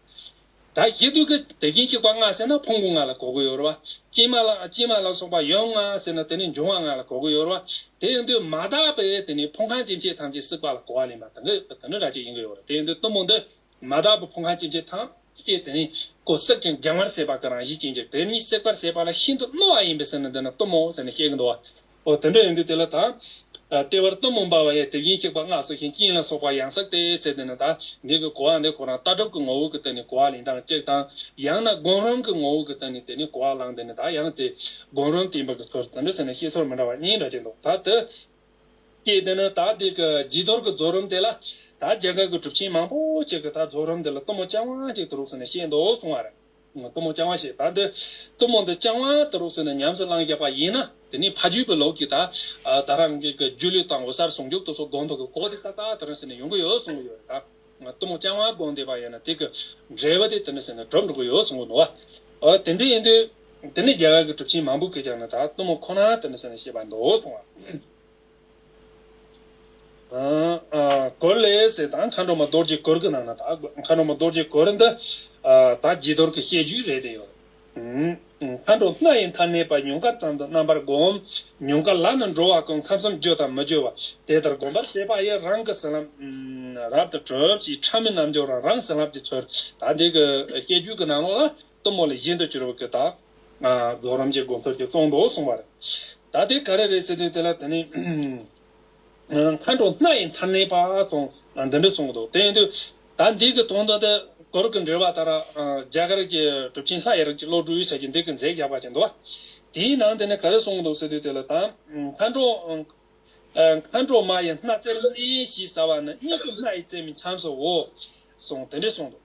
ད་གཞི་དུས་ཀྱི་དེ་བཞིན་གཤེགས་པ་ལྔ་ཟེར་ན་ཕུང་པོ་ལྔ་ལ་གོ་གི་ཡོད་རེད་བ། སྤྱན་མ་ལ་སྤྱན་མ་ལ་སོགས་པ་ཡུམ་ལྔ་ཟེར་ན་དེ་ནི་འབྱུང་བ་ལྔ་ལ་གོ་གི་ཡོད་རེད་བ། དེ་ཡིན་དུས་མ་དག་པའི་དེ་ནི་ཕུང་ཁམས་ཅན་མཆེད་ཐམས་ཅད་བསྲེགས་པ་ལ་གོ་བ་ལེན་པ་དེ་འདྲ་དེ་འདྲ་འདྲ་ཅིག་ཡིན་གི་ཡོད་རེད། དེ་ཡིན་དུས་གཏུམ་མོ་འདི་མ་དག་པའི་ཕུང་ཁམས་ཅན་མཆེད་ཐམས་ཅད་དེ་ནི་ཀོ་བསྲེགས་ཀྱང་རྒྱང་བར་བསྲེགས་པ་གི་རང་བཞིན་ཅན་གྱི། དེ་ནི་བསྲེགས་པར་བྱེད་པ་ལ་ཤིན་ཏུ་རྣོ་བ་ཡིན་པས་ཟེར་ནས་འདི་ན་གཏུམ་མོ་ཟེར་ནས་བཤད་གི་འདུག་བ། འོ་དེ་འདྲ་ཡིན་དུས་དེ་ལ་ད། ལྟེ་བར་གཏུམ་མོ་འབར་བ་ཡི་དེ་བཞིན་གཤེགས་པ་ལྔ་བསྲེགས་ཤིང་། སྤྱན་ལ་སོགས་པ་ཡང་སྲེག་སྟེ་ཟེར་དེ་ནི། ད་འདི་གི་གོ་བ་འདི་ཁོ་རང་ལྟ་གྲུབ་ཀྱི་ངོ་བོ་གི་སྟེང་ནས་གོ་བ་ལེན་སྟངས་གཅིག་དང་། ཡང་ན་སྒོམ་རིམ་གྱི་ངོ་བོ་གི་སྟེང་ནས་དེ་ནི་གོ་བ་བླངས་དེ་ནི། ད་ཡང་དེ་སྒོམ་རིམ་བསྟན་པ་གི་ཚུལ་དེ་འདྲ་ཟེར་ནས་བཤད་ཚུལ་མི་འདྲ་བ་གཉིས་འདྲ་ཅིག་འདུག་ད་དེ་སྐད་དེ་ནི་ད་དེ་གི་རྗེས་ཟློས་ཀྱི་རྫོགས་རིམ་དེ་ལ་ད་རྒྱ་གར་གྱི་གྲུབ་ཆེན་མང་པོ་ཅིག་གིས་ད་རྫོགས་རིམ་དེ་ལ་གཏུམ་མོ་རྐྱང་པ་ཅིག་ཏུ་རུག་ཟེར་ནས་བཤད་འདུག་གསུང་བ་རེད། གཏུམ་མོ་རྐྱང་པ་ཞེས། ད་འདི་གཏུམ་མོ་འདི་རྐྱང་པ་ཏུ་རུག་ཟེར་ནས་ཉམས་སུ་བླངས་བཞག་པ་ཡིན་ན། དེ་ནི་ཕ་རྒྱུད་པའི་ལུགས་ཀྱི་ད་ད་རང་གི་གི་སྒྱུ་ལུས་དང་འོད་གསལ་ཟུང་འཇུག་ཏུ་སོགས་སྒོམ་པ་གི་གོ་དེ་ཏག་ཏག་དེ་རིང་ཟེར་ནས་ཡོང་གི་ཡོད་གསུང་གི་ཡོད་རེད། ད་གཏུམ་མོ་རྐྱང་པ་སྒོམ་བསྡད་པ་ཡིན་ན་དེ་གི་འབྲས་བུ་དེ་དེ་འདྲ་ཟེར་ནས་གྲུབ་འགྲོ་གི་ཡོད་གསུང་གི་འདུག་བ། ཨོ་དེ་འདྲ་ཡིན་དུས་དེ་ནི་རྒྱ་གར་གྱི་གྲུབ་ཆེན་མང་པོ་གིས་ཀྱང་ནི་ད་གཏུམ་མོ་ཁོ་ན་དེ་འདྲ་ཟེར་ནས་བཤད་པ་འདུག་གསུང་བ། ཨ་ཨ་གུར་ལས་ཟེར་དང་། མཁའ་འགྲོ་མ་རྡོ་རྗེ་གུར་གྱི་ནང་ན། ད་མཁའ་འགྲོ་མ་རྡོ་རྗེ་གུར་འདི་ཨ་ད་རྗེས་ཟློས་ཀྱི་བཤད་རྒྱུད་རེད་དེ་ཡོད། ཨ་མཁའ་འགྲོ་སྣ་ཡི་མཐར་གནས་པ། ཡུངས་དཀར་ཙམ་དུ་རྣམ་པར་བསྒོམ། ཉུངས་དཀར་ལ་ནི་འགྲོ་བ་ཀུན། ཁམས་གསུམ་བརྗོད་དང་མི་བརྗོད་པ། དེ་ལྟར་བསྒོམ་པར་བྱེད་པ་ཡིས། རང་གི་བྱིན་རླབས་རབ་ཏུ་གྲུབ་ཅིང་། ཕྲ་མོའི་རྣལ་འབྱོར་རང་རང་བྱིན་རླབས་ཀྱི་ཚུལ། ད་འདི་གི་བཤད་རྒྱུད་ཀྱི་ནང་ལོགས་ལ་གཏུམ་མོ་ལས་གཞན་དུ་གྱུར་པ་གི་ད་རྫོགས་རིམ་གྱི་སྒོམ་ཚུལ་གྱི་གསུང་དུ་གསུངས་པ་རེད། ད་དེ་ག་རེ་རེད་ཟེར་དུས་དེ་ལ་དེ་ནི་མཁའ་འགྲོ་སྣ་ཡི་མཐར་གནས་པ་སོང་འདི་འདྲ་གསུངས་འདུག་དེ་ཡིན་དུས་ད་འདི་གི་དོན་དག་དེ་གུར་གྱི་འགྲེལ་པ་ལྟར་རྒྱ་གར་གྱི་གྲུབ་ཆེན་ལྷ་ཡི་རིགས་ཀྱི་བློ་གྲོས་ཟེར་གྱི་འདི་གི་མཛད་བཞག་པ་ཅིག་འདུག་དེའི་ནང་དེ་ནི་ག་རེ་གསུངས་འདུག་ཟེར་དུས་དེ་ལ་ད་མཁའ་འགྲོ་མཁའ་འགྲོ་མ་ཡི་སྣ་རྩེར་གནས་ཞེས་བྱ་བ་ནི། སྙིང་གི་སྣ་ཡི་རྩེ་མོའི་མཚམས་སུའོ། གསུངས་དེ་འདྲ་གསུངས་འདུག་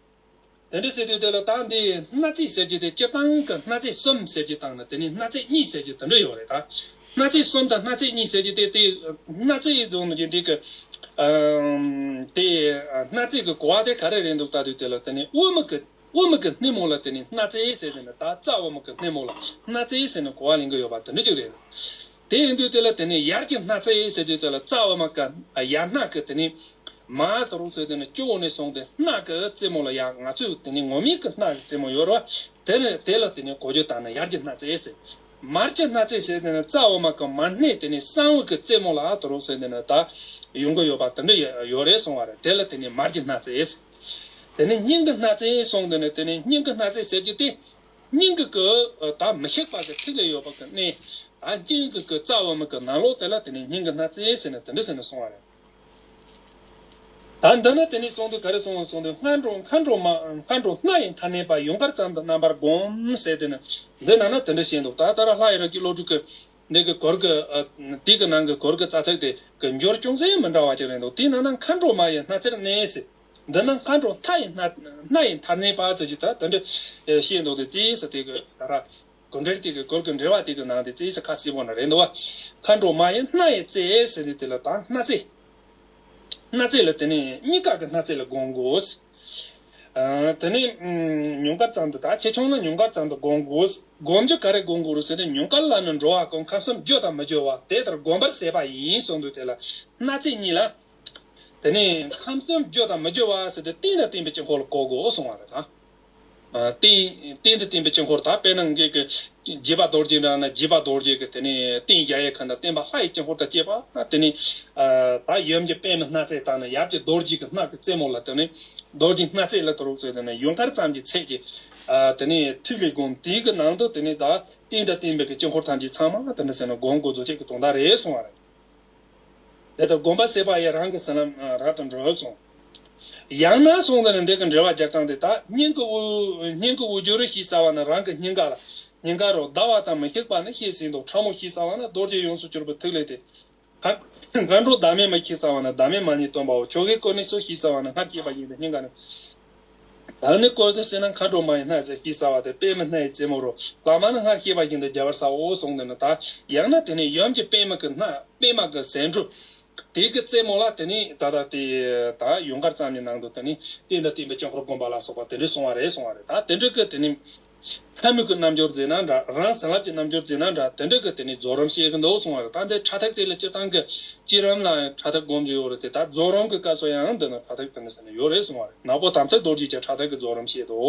དེ་འདྲ་ཟེར་དུས་དེ་ལ་ད་འདི་སྣ་རྩེ་ཟེར་གྱི་དེ་སྤྱིར་བཏང་གི་སྣ་རྩེ་གསུམ་ཟེར་གྱི་དང་ནི་དེ་ནི་སྣ་རྩེ་གཉིས་ཟེར་གྱི་དེ་འདྲ་ཡོད་རེད། ད་སྣ་རྩེ་གསུམ་དང་སྣ་རྩེ་གཉིས་ཟེར་གྱི་དེ་དེ་སྣ་རྩེ་ཡི་རྫོང་ནི་འདི་གི་ཨམ་དེ་སྣ་རྩེ་གི་གོ་བ་དེ་ག་རེ་རེད་འདུག་ལྟ་དུས་དེ་ལ་དེ་ནི་དབུ་མ་གི་དབུ་མ་གི་སྣེ་མོ་ལ་དེ་ནི་སྣ་རྩེ་ཟེར་དེ་ནི་ད་རྩ་དབུ་མ་གི་སྣེ་མོ་ལ་སྣ་རྩེ་ཟེར་ནས་གོ་བ་ལེན་གྱི་ཡོད་པ་དེ་འདྲ་ཅིག་རེད། དེ་ཡིན་དུས་དེ་ལ་དེ་ནི་ཡར་གྱི་སྣ་རྩེ་ཟེར་དུས་དེ་ལ་རྩ་དབུ་མ་གི་ཡར་སྣ་གི་དེ་ནི་མར་ཏུ་རུ་ཟེར་དེ་ནི་སྤྱི་བོ་ནས་བཟུང་སྟེ་སྣ་གི་རྩེ་མོ་ལ་ཡ་ང་ཚོས་དེ་ནི་ངོ་མའི་གི་སྣ་གི་རྩེ་མོ་ཡོད་རེད་བ། དེ་ནི་དེ་ལ་དེ་ནི་གོ་རྒྱུ་དང་ནི་ཡར་གྱི་སྣ་རྩེ་ཟེར། མར་གྱི་སྣ་རྩེ་ཟེར་དེ་ནི་རྩ་དབུ་མ་གི་མར་སྣེ་དེ་ནི་གསང་བའི་གི་རྩེ་མོ་ལ་ཏུ་རུ་ཟེར་དེ་ནི་ད་ཡོང་གི་ཡོད་པ་དེ་འདྲ་ཡོད་རེད་གསུང་བ་རེད། དེ་ལ་དེ་ནི་མར་གྱི་སྣ་རྩེ་ཟེར། དེ་ནི་སྙིང་གི་སྣ་རྩེ་གསུངས་དེ་ནི་དེ་ནི་སྙིང་གི་སྣ་རྩེ་ཟེར་གྱི་དེ། སྙིང་གི་གི་ད་མི་ཤིགས་པ་གི་ཐིག་ལེ་ཡོད་པ་གི་གནས། ད་སྙིང་གི་གི་རྩ་དབུ་མ་གི་ནང་ལོགས་དེ་ལ་དེ་ནི་སྙིང་གི་སྣ་རྩེ་ཟེར་ནས་དེ་འདྲ་ཟེར་ནས་གསུང་བ་རེད། ད་འདི་ནི་དེ་ནི་གསུང་དུས་ག་རེ་གསུང་གསུང་དུས་མཁའ་འགྲོ་མཁའ་འགྲོ་མ་མཁའ་འགྲོ་སྣ་ཡི་མཐར་གནས་པ། ཡུངས་དཀར་ཙམ་དུ་རྣམ་པར་བསྒོམ་ཟེར་དེ་ནི་འདི་ནང་ན་དེ་འདྲ་བཤད་འདུག་ད་ལྟ་ར་ལྷ་ཡི་རིགས་ཀྱི་བློ་གྲོས་ཀྱི་འདི་གི་གུར་གྱི་དེ་གི་ནང་གི་གུར་གྱི་རྩ་ཚིག་དེ་གི་འགྱུར་ཅུང་ཟད་མི་འདྲ་བ་ཅིག་རེད་འདུག་དེའི་ནང་ན་མཁའ་འགྲོ་མ་ཡི་སྣ་རྩེར་གནས་ཟེར། འདི་ན་མཁའ་འགྲོ་སྣ་ཡི་སྣ་སྣ་ཡི་མཐར་གནས་པ་ཟེར་གྱི་ད་དེ་འདྲ་བཤད་འདུག་དེ་དེའི་ས་དེ་གི་ད་ར། གོ་འགྲེལ་དེ་གི་གོ་གི་འགྲེལ་པ་དེ་གི་ནང་དེ་རྩེ་ས་ཁ་གསལ་པོ་ན་རེད་འདུག་བ། མཁའ་འགྲོ་མ་ཡི་སྣ་ཡི་རྩེ་ཟེར་དུས་དེ་ལ་ད་སྣ་རྩེ། སྣ་རྩེ་ལ་དེ་ནས་གཉིས་ཀ་གི་སྣ་རྩེ་ལ་སྒོམ་དགོས། ཨ། དེ་ནས་ཨུམ། ཉུངས་དཀར་ཙམ་དུ་ད་ཆེ་ཆུང་ལ་ཉུངས་དཀར་ཙམ་དུ་སྒོམ་དགོས། སྒོམ་རྒྱུ་ག་རེ་སྒོམ་དགོས་རེད་ཟེར་ན། ཉུངས་དཀར་ལ་ནི་འགྲོ་བ་ཀུན་ཁམས་གསུམ་བརྗོད་དང་མི་བརྗོད་པ་དེ་ལྟར་སྒོམ་པར་ཟད་པ་ཡིན་གསུངས་དུས་དེ་ལ་སྣ་རྩེ་གཉིས་ལ། དེ་ནས་ཁམས་གསུམ་བརྗོད་དང་མི་བརྗོད་པ་ཟེར་ཏེ་རྟེན་དང་བརྟེན་པའི་དཀྱིལ་འཁོར་ལ་གོ་དགོས་གསུང་བ་རེད་ད། ཨ། རྟེན་རྟེན་དང་བརྟེན་པའི་དཀྱིལ་འཁོར་ད་དཔེར་ན་ངེད་ཀྱི་རྗེ་འབངས་རྡོ་རྗེ་འདྲ་ན་རྗེ་འབངས་རྡོ་རྗེ་གི་དེ་ནས་རྟེན་གཞལ་ཡས་ཁང་དང་བརྟེན་པ་ལྷ་ཡི་དཀྱིལ་འཁོར་དང་བཅས་པ་དེ་ནས། ཨ། ད་ཡུམ་གྱི་པདྨའི་སྣ་རྩེ་དང་ནི་ཡབ་ཀྱི་རྡོ་རྗེ་གི་སྣ་གི་རྩེ་མོ་ལ་དེ་ནས་རྡོ་རྗེ་སྣ་རྩེ་ལ་དུ་རུག་ཟེར་དེ་ནས་ཡུངས་དཀར་ཙམ་གྱི་ཚད་ཀྱི། ཨ། དེ་ནས་ཐིག་ལེ་བསྒོམ་དེའི་གི་ནང་དུ་དེ་ནས་ད་རྟེན་དང་བརྟེན་པའི་གི་དཀྱིལ་འཁོར་ཐམས་ཅད་ཚང་མ་དེ་འདྲ་ཟེར་ན་སྒོམ་དགོས་རྫོགས་བྱེད་ཀྱི་དོན་དག་རེད་གསུང་བ་རེད། དེ་ལྟར་སྒོམ་པ་ཟད་པ་ཡི་རང་གི་ཟིན་ལམ་རབ་ཏུ་འགྲོ་གསུངས། ཡང་ན་གསུངས་དེ་ནི་འདི་གི་འགྲེལ་པ་རྒྱག་སྟངས་དེ་ད་སྙིང་གི་དབུ་སྙིང་གི་དབུ་རྒྱུ་རུ་ཞེས་བྱ་བ་ནི་རང་གི་སྙིང་ག་ལ། སྙིང་ག་རུ་ཟླ་བ་དང་མི་ཤིགས་པ་ནི་ཤེས་ཟིན་ཏོ། ཕྲ་མོ་ཞེས་བྱ་བ་ནི་རྡོ་རྗེ་ཡོངས་སུ་གྱུར་པའི་ཐིག་ལེ་སྟེ། མཁའ་འགྲོ་བདག་མེད་མ་ཞེས་བྱ་བ་ནི་བདག་མེད་མ་ཉིད་སྟོན་པའོ། ཆོ་གའི་སྐུ་ནི་སོ་ཞེས་བྱ་བ་ནི་སྔར་བཤད་པ་བཞིན་དུ་སྙིང་ག་ནི། བདག་ནི་བཀོད་དེ་ཟེར་ན་མཁའ་འགྲོ་མ་ཡི་སྣ་ཟེར་ཞེས་བྱ་བ་དེ་པདྨའི་སྣ་ཡི་རྩེ་མོ་རུ་ལྷག་མ་ནི་སྔར་བཤད་པ་བཞིན་དུ་རྒྱས་པར་བྱའོ་གསུངས་ནས་ནི་ད། ཡང་ན་དེ་ནས་ཡུམ་གྱི་པདྨ་གི་སྣ་པདྨ་གི་ཟེའུ་འབྲུ་དེ་གི་རྩེ་མོ་ལ་དེ་ནས་ད་ལྟ་དེ་ད་ཡུངས་དཀར་ཙམ་གྱི་ནང་དུ་དེ་ནས་རྟེན་དང་བརྟེན་པའི་དཀྱིལ་འཁོར་བསྒོམ་པ་ལ་སོགས་པ་དེ་འདྲ་གསུང་བ་རེད་གསུང་བ་རེད། ད་དེ་འདྲ་གི་དེ་ནས་ལྷ་མོ་གི་རྣལ་འབྱོར་མཛད་ན་འདྲ། རང་བྱིན་རླབས་ཀྱི་རྣལ་འབྱོར་མཛད་ན་འདྲ། དེ་འདྲ་གི་དེ་ནས་རྫོགས་རིམ་བཤད་གི་འདུག་གསུང་བ་རེད། ད་འདི་ཕྲ་ཐག་དེ་ལ་སྤྱིར་བཏང་གི་སྤྱིར་རིམ་ལ་ཕྲ་ཐག་སྒོམ་རྒྱུ་ཡོད་རེད་དེ། ད་རྫོགས་རིམ་གི་སྐབས་སུ་ཡང་འདི་ན་ཕྲ་ཐག་དེ་འདྲ་ཟེར་ན་ཡོད་རེད་གསུང་བ་རེད། ནག་པོ་དམ་ཚིག་རྡོ་རྗེ་ཀྱང་ཕྲ་ཐག་གི་རྫོགས་རིམ་བཤད་དོ།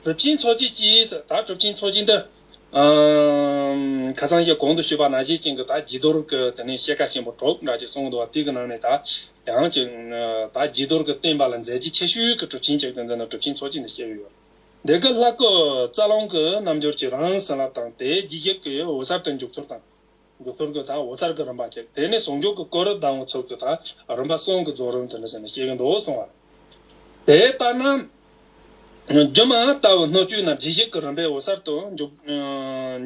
གྲུབ་ཆེན་ཚོགས་ཆེན་གྱིས། ད་གྲུབ་ཆེན་ཚོགས་ཆེན་འདི། ཨམ། ཁ་སང་ཞིག་གོང་དུ་ཞུས་པ་ནང་བཞིན་ཅན་གྱི་ད་རྗེས་ཟློས་ཀྱི་དེ་ནས་ཤེལ་ཀ་ཆེན་པོ་དྲུག་འདྲ་ཅིག་གསུངས་འདུག་བ། དེ་གི་ནང་ནས་ད་ཡང་ཅིག་ད་རྗེས་ཟློས་ཀྱི་བསྟན་པ་ལ་མཛད་རྗེས་ཆེ་ཤོས་ཀྱི་གྲུབ་ཆེན་ཅིག་དེ་འདི་ནི་གྲུབ་ཆེན་ཚོགས་ཆེན་འདི་བཤད་ཀྱི་ཡོད། འདི་གི་ལྷ་སྐུ་རྩ་རླུང་གི་རྣལ་འབྱོར་གྱི་རང་བྱིན་རླབས་དང་། དེའི་རྗེས་གཞུག་གི་འོད་གསལ་དུ་འཇུག་ཚུལ་དང་། འཇུག་ཚུལ་གྱི་ད་འོད་གསལ་གྱི་རིམ་པ་གཅིག་དེ་ནས་ཟུང་འཇུག་གི་སྐུ་རུ་ལྡང་བའི་ཚུལ་གྱི་ད་རིམ་པ་གསུམ་གྱི་རྫོགས་རིམ་དེ་འདྲ་ཟེར་ནས་བཤད་ཀྱི་འདུག་གསུང་བ། དེ་ལྟར་ན། སྒྱུ་མ་ལྟ་བུ་སྣོད་བཅུད་ན་རྗེས་གཞུག་གི་རིམ་པས་འོད་གསལ་དུ་འཇུག་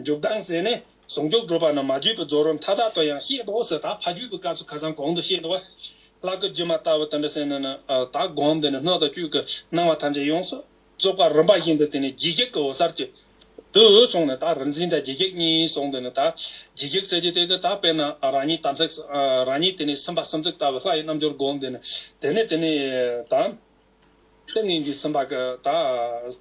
འཇུག་ལྡང་ཟེར་ནས་ཟུང་འཇུག་སྒྲུབ་པ་ནི་མ་བརྗོད་པའི་རྫོགས་རིམ་མཐའ་དག་ཏུ་ཡང་བཤད་དོ་ཟེར། ད་ཕ་རྒྱུད་ཀྱི་སྐབས་སུ་ཁ་སང་གོང་དུ་བཤད་འདུག་བ། ལྷ་སྐུ་སྒྱུ་མ་ལྟ་བུ་དེ་འདྲ་ཟེར་ནས་ནི་ད་སྒོམ་དེ་ནི་སྣོད་དང་བཅུད་ཀྱི་སྣང་བ་ཐམས་ཅད་ཡོངས་སུ་རྫོགས་པ་རིམ་པ་བཞིན་དུ་དེ་ནས་རྗེས་གཞུག་གི་འོད་གསལ་གྱི་དུ་སོང་ནས་ད་རིམ་འཛིན་དང་རྗེས་གཞུག་གཉིས་སོང་དེ་ནས་ད་རྗེས་གཞུག་ཟེར་གྱི་དེ་གི་ད་དཔེར་ན་རང་ཉིད་དམ་ཚིག་རང་ཉིད་དེ་ནས་སེམས་དཔའ་སུམ་བརྩེགས་ལྟ་བུ་ལྷ་ཡི་རྣལ་འབྱོར་སྒོམ་དེ་ནས་དེ་ནས་དེ་ནས་ད། ཏིང་ངེ་འཛིན་སེམས་དཔའ་གི་ད་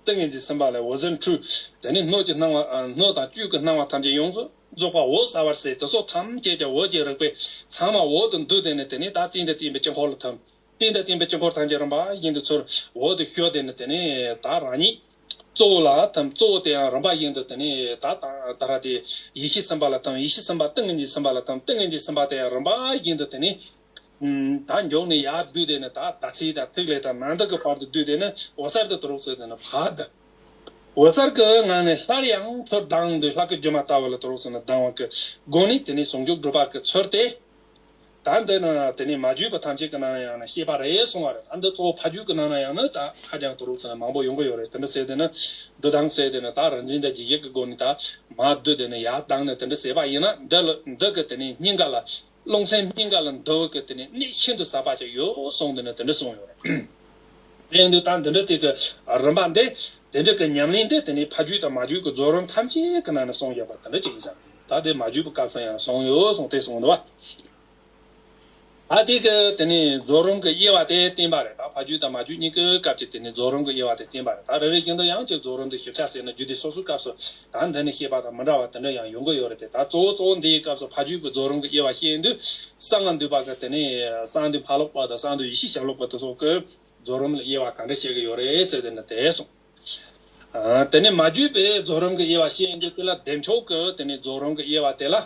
ཏིང་ངེ་འཛིན་སེམས་དཔའ་ལས་འོད་ཟེར་འཕྲོས། དེ་ནས་སྣོད་ཀྱི་སྣང་བ་སྣོད་དང་བཅུད་ཀྱི་སྣང་བ་ཐམས་ཅད་ཡོངས་སུ་རྫོགས་པ་འོད་གསལ་བར་གསལ། དེ་སོགས་ཐམས་ཅད་ཀྱང་འོད་ཀྱི་རིག་པས་ཚང་མ་འོད་དུ་འདུས་དེ་ནས་དེ་ནས་ད་རྟེན་དང་བརྟེན་པའི་དཀྱིལ་འཁོར་ལ་ཐིམ། རྟེན་དང་བརྟེན་པའི་དཀྱིལ་འཁོར་ཐམས་ཅད་རིམ་པ་བཞིན་དུ་ཚུར་འོད་དུ་ཤོར་དེ་ནས་དེ་ནས་ད་རང་ཉིད་གཙོ་བོ་ལ་ཐིམ། གཙོ་བོ་དེ་ཡང་རིམ་པ་བཞིན་དུ་དེ་ནས་ད་ད་ར་དེ་ཡེ་ཤེས་སེམས་དཔའ་ལ་ཐིམ། ཡེ་ཤེས་སེམས་དཔའ་ཏིང་ངེ་འཛིན་སེམས་དཔའ་ལ་ཐིམ། ཏིང་ངེ་འཛིན་སེམས་དཔའ་དེ་ཡང་རིམ་པ་བཞིན་དུ་དེ་ནས། ད་མགྱོགས་ནས་ཡར་བསྡུས་དེ་ནི་ད་ཟླ་ཚེས་དང་ཐིག་ལེ་དང་ནན་ཏན་གྱི་བར་དུ་བསྡུས་དེ་ནི་འོད་གསལ་དུ་དུ་རུག་ཟེར་དེ་ནི་ཕར་བསྡུ། འོད་གསལ་གྱི་ངང་ནས་སླར་ཡང་ཚུར་ལྡང་དུས་ལྷ་སྐུ་སྒྱུ་མ་ལྟ་བུ་ལ་དུ་རུག་ཟེར་ནས་ལྡང་བ་གི་སྒོ་ནས་དེ་ནི་ཟུང་འཇུག་སྒྲུབ་པ་གི་ཚུལ་ཏེ། ད་འདི་ནི་དེ་ནི་མ་བརྗོད་པ་ཐམས་ཅད་ཀྱི་ནང་ན་ཡང་ན་ཤེས་པ་རེད་གསུང་བ་རེད། ད་འདི་གཙོ་བོ་ཕ་རྒྱུད་ཀྱི་ནང་ན་ཡང་ན་ད་ཧ་ཅང་དུ་རུག་ཟེར་ནས་མང་པོ་ཡོང་གི་ཡོད་རེད། དེ་འདྲ་ཟེར་དེ་ནི་བསྡུ་ལྡང་ཟེར་དེ་ནི་ད་རིམ་འཛིན་དང་རྗེས་གཞུག་གི་སྒོ་ནས་ད་མར་བསྡུས་དེ་ནི་ཡར་ལྡང་ནས་དེ་འདྲ་ཟེར་བ་ཡིན་ན་འདི་ལ་འདི་གི་དེ་ནི་སྙིང་ག་ལ། རླུང་སེམས་སྙིང་ག་ལ་འདུ་བ་གི་དེ་ནི་གནད་ཤིན་ཏུ་ཟབ་པ་ཅིག་ཡོད་གསུངས་དེ་ནི་དེ་འདྲ་གསུངས་ཡོད་རེད། དེ་ཡིན་དུས་ད་འདི་འདྲ་དེ་གི་རིམ་པ་འདི་དེ་འདྲ་གི་ཉམས་ལེན་འདི་དེ་ནི་ཕ་རྒྱུད་དང་མ་རྒྱུད་ཀྱི་རྫོགས་རིམ་ཐམས་ཅད་ཀྱི་ནང་ནས་གསུངས་ཡོད་པ་དེ་འདྲ་ཅིག་ཡིན་ས་རེད། ད་དེ་མ་རྒྱུད་པའི་སྐབས་སུ་ཡང་གསུངས་ཡོད་གསུངས་དེ་གསུངས་འདུག་བ། ད་དེ་གི་དེ་ནི་རྫོགས་རིམ་གྱི་དབྱེ་བ་དེ་བསྟན་པ་རེད། ད་ཕ་རྒྱུད་དང་མ་རྒྱུད་གཉིས་ཀྱི་སྐབས་ཀྱི་དེ་ནི་རྫོགས་རིམ་གྱི་དབྱེ་བ་དེ་བསྟན་པ་རེད། ད་རེ་རེ་བཞིན་དུ་ཡང་ཅིག་རྫོགས་རིམ་དེ་ཞིབ་ཆ་ཟེར་ན་རྒྱུད་སྡེ་སོ་སོའི་སྐབས་སུ་ད་འདི་ནི་བཤད་པ་དང་མི་འདྲ་བ་དེ་འདྲ་ཡང་ཡོང་གི་ཡོད་རེད་དེ། ད་གཙོ་བོ་གཙོ་བོ་འདིའི་སྐབས་སུ་ཕ་རྒྱུད་ཀྱི་རྫོགས་རིམ་གྱི་དབྱེ་བ་བཤད་དུས་གསང་སྔགས་འདུས་པ་གི་དེ་ནས་གསང་འདུས་མ་ལོག་པ་དང་གསང་འདུས་ཡེ་ཤེས་ཞབས་ལོག་པ་དེ་ཚོ་གི་རྫོགས་རིམ་ལ་དབྱེ་བ་ག་འདྲ་བཤད་ཀྱི་ཡོད་རེད་ཟེར་དེ་འདྲ་དེ་གསུངས། ཨ། དེ་ནས་མ་བརྒྱུད་པའི་རྫོགས་རིམ་གྱི་དབྱེ་བ་བཤད་དུས་དེ་ལ་བདེ་མཆོག་གི་དེ་ནས་རྫོགས་རིམ་གྱི་དབྱེ་བ་དེ་ལ།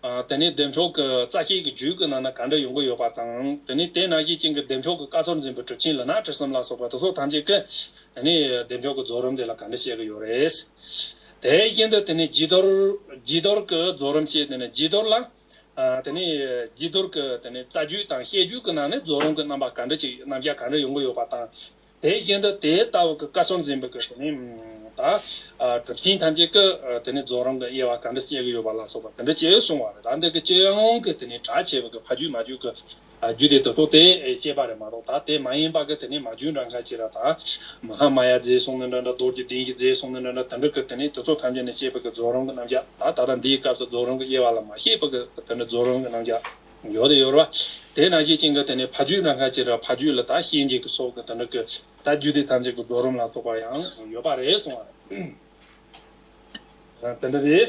ཨ། དེ་ནས་བདེ་མཆོག་གི་རྩ་ཤེས་ཀྱི་རྒྱུད་ཀྱི་ནང་ན་ག་འདྲ་ཡོང་གི་ཡོད་པ་དང་། དེ་ནས་དེ་ནང་བཞིན་ཅན་གྱི་བདེ་མཆོག་གི་བཀའ་སྲོལ་འཛིན་པའི་གྲུབ་ཆེན་ལུས་ངག་ཡིད་གསུམ་ལ་སོགས་པ་དེ་ཚོ་ཐམས་ཅད་ཀྱིས་དེ་ནས་བདེ་མཆོག་གི་རྫོགས་རིམ་དེ་ལ་ག་འདྲ་བཤད་ཀྱི་ཡོད་རེད། དེ་བཞིན་དུ་དེ་ནས་རྗེས་ཟློས་རྗེས་ཟློས་ཀྱི་རྫོགས་རིམ་བཤད་དེ་ནས་རྗེས་ཟློས་ལ། ཨ། དེ་ནས་རྗེས་ཟློས་ཀྱི་དེ་ནས་རྩ་རྒྱུད་དང་བཤད་རྒྱུད་ཀྱི་ནང་ནས་རྫོགས་རིམ་གྱི་རྣམ་པ་ག་འདྲ་ཅིག་རྣམ་གཞག་ག་འདྲ་ཡོང་གི་ཡོད་པ་དང་། དེ་བཞིན་དུ་དེ་ལྟ་བུ་གི་བཀའ་སྲོལ་འཛིན་པའི་གི་དེ་ནས་ ད་གྲུབ་ཆེན་ཐམས་ཅད་ཀྱི་དེ་ནས་རྫོགས་རིམ་གྱི་དབྱེ་བ་ག་འདྲ་བྱེད་ཀྱི་ཡོད་པ་ལ་སོགས་པ་དེ་འདྲ་བྱས་གསུངས་པ་རེད། ད་འདི་གི་སྤྱི་ཡོངས་ཀྱི་དེ་ནས་གྲགས་ཆེ་བ་གི་ཕ་རྒྱུད་མ་རྒྱུད་ཀྱི་རྒྱུད་སྡེ་དེ་ཚོ་དེ་བཤད་པ་རེད་མ་གཏོགས། ད་དེ་མ་ཡིན་པ་གི་དེ་ནས་མ་རྒྱུད་འདྲ་འགའ་ཅིག་ར། ད་མ་ཧཱ་མཱ་ཡ་རྫས་གསུངས་ནི་འདྲ་འདྲ། རྡོ་རྗེ་གདན་གྱི་རྫས་གསུངས་ནི་འདྲ་འདྲ། དེ་འདྲ་གི་དེ་ནས་དེ་ཚོ་ཐམས་ཅད་ནས་བཤད་པ་གི་རྫོགས་རིམ་གྱི་རྣམ་གཞག་ད་ད་ལྟ་འདིའི་སྐབས་སུ་རྫོགས་རིམ་གྱི་དབྱེ་བ་ལ་མ་བཤད་པ་གི་དེ་འདྲ་རྫོགས་རིམ་གྱི་རྣམ་གཞག་ཡོད་དེ་ཡོད་ར། དེ་ནང་བཞིན་ཅན་གྱི་དེ་ནས་ཕ་རྒྱུད་འདྲ་འགའ་ཅིག་ར། ཕ་རྒྱུད་ལ་ད་གཤིན་རྗེ་གི་སོགས་ཀྱི་དེ་འདྲ་གི་ད་རྒྱུད་སྡེ་ཐམས་ཅད་ཀྱི་རྫོགས་རིམ་ལ་སོགས་པ་ཡང་ཡོད་པ་རེད་གསུངས་པ་རེད། དེ་འདྲ་རེད།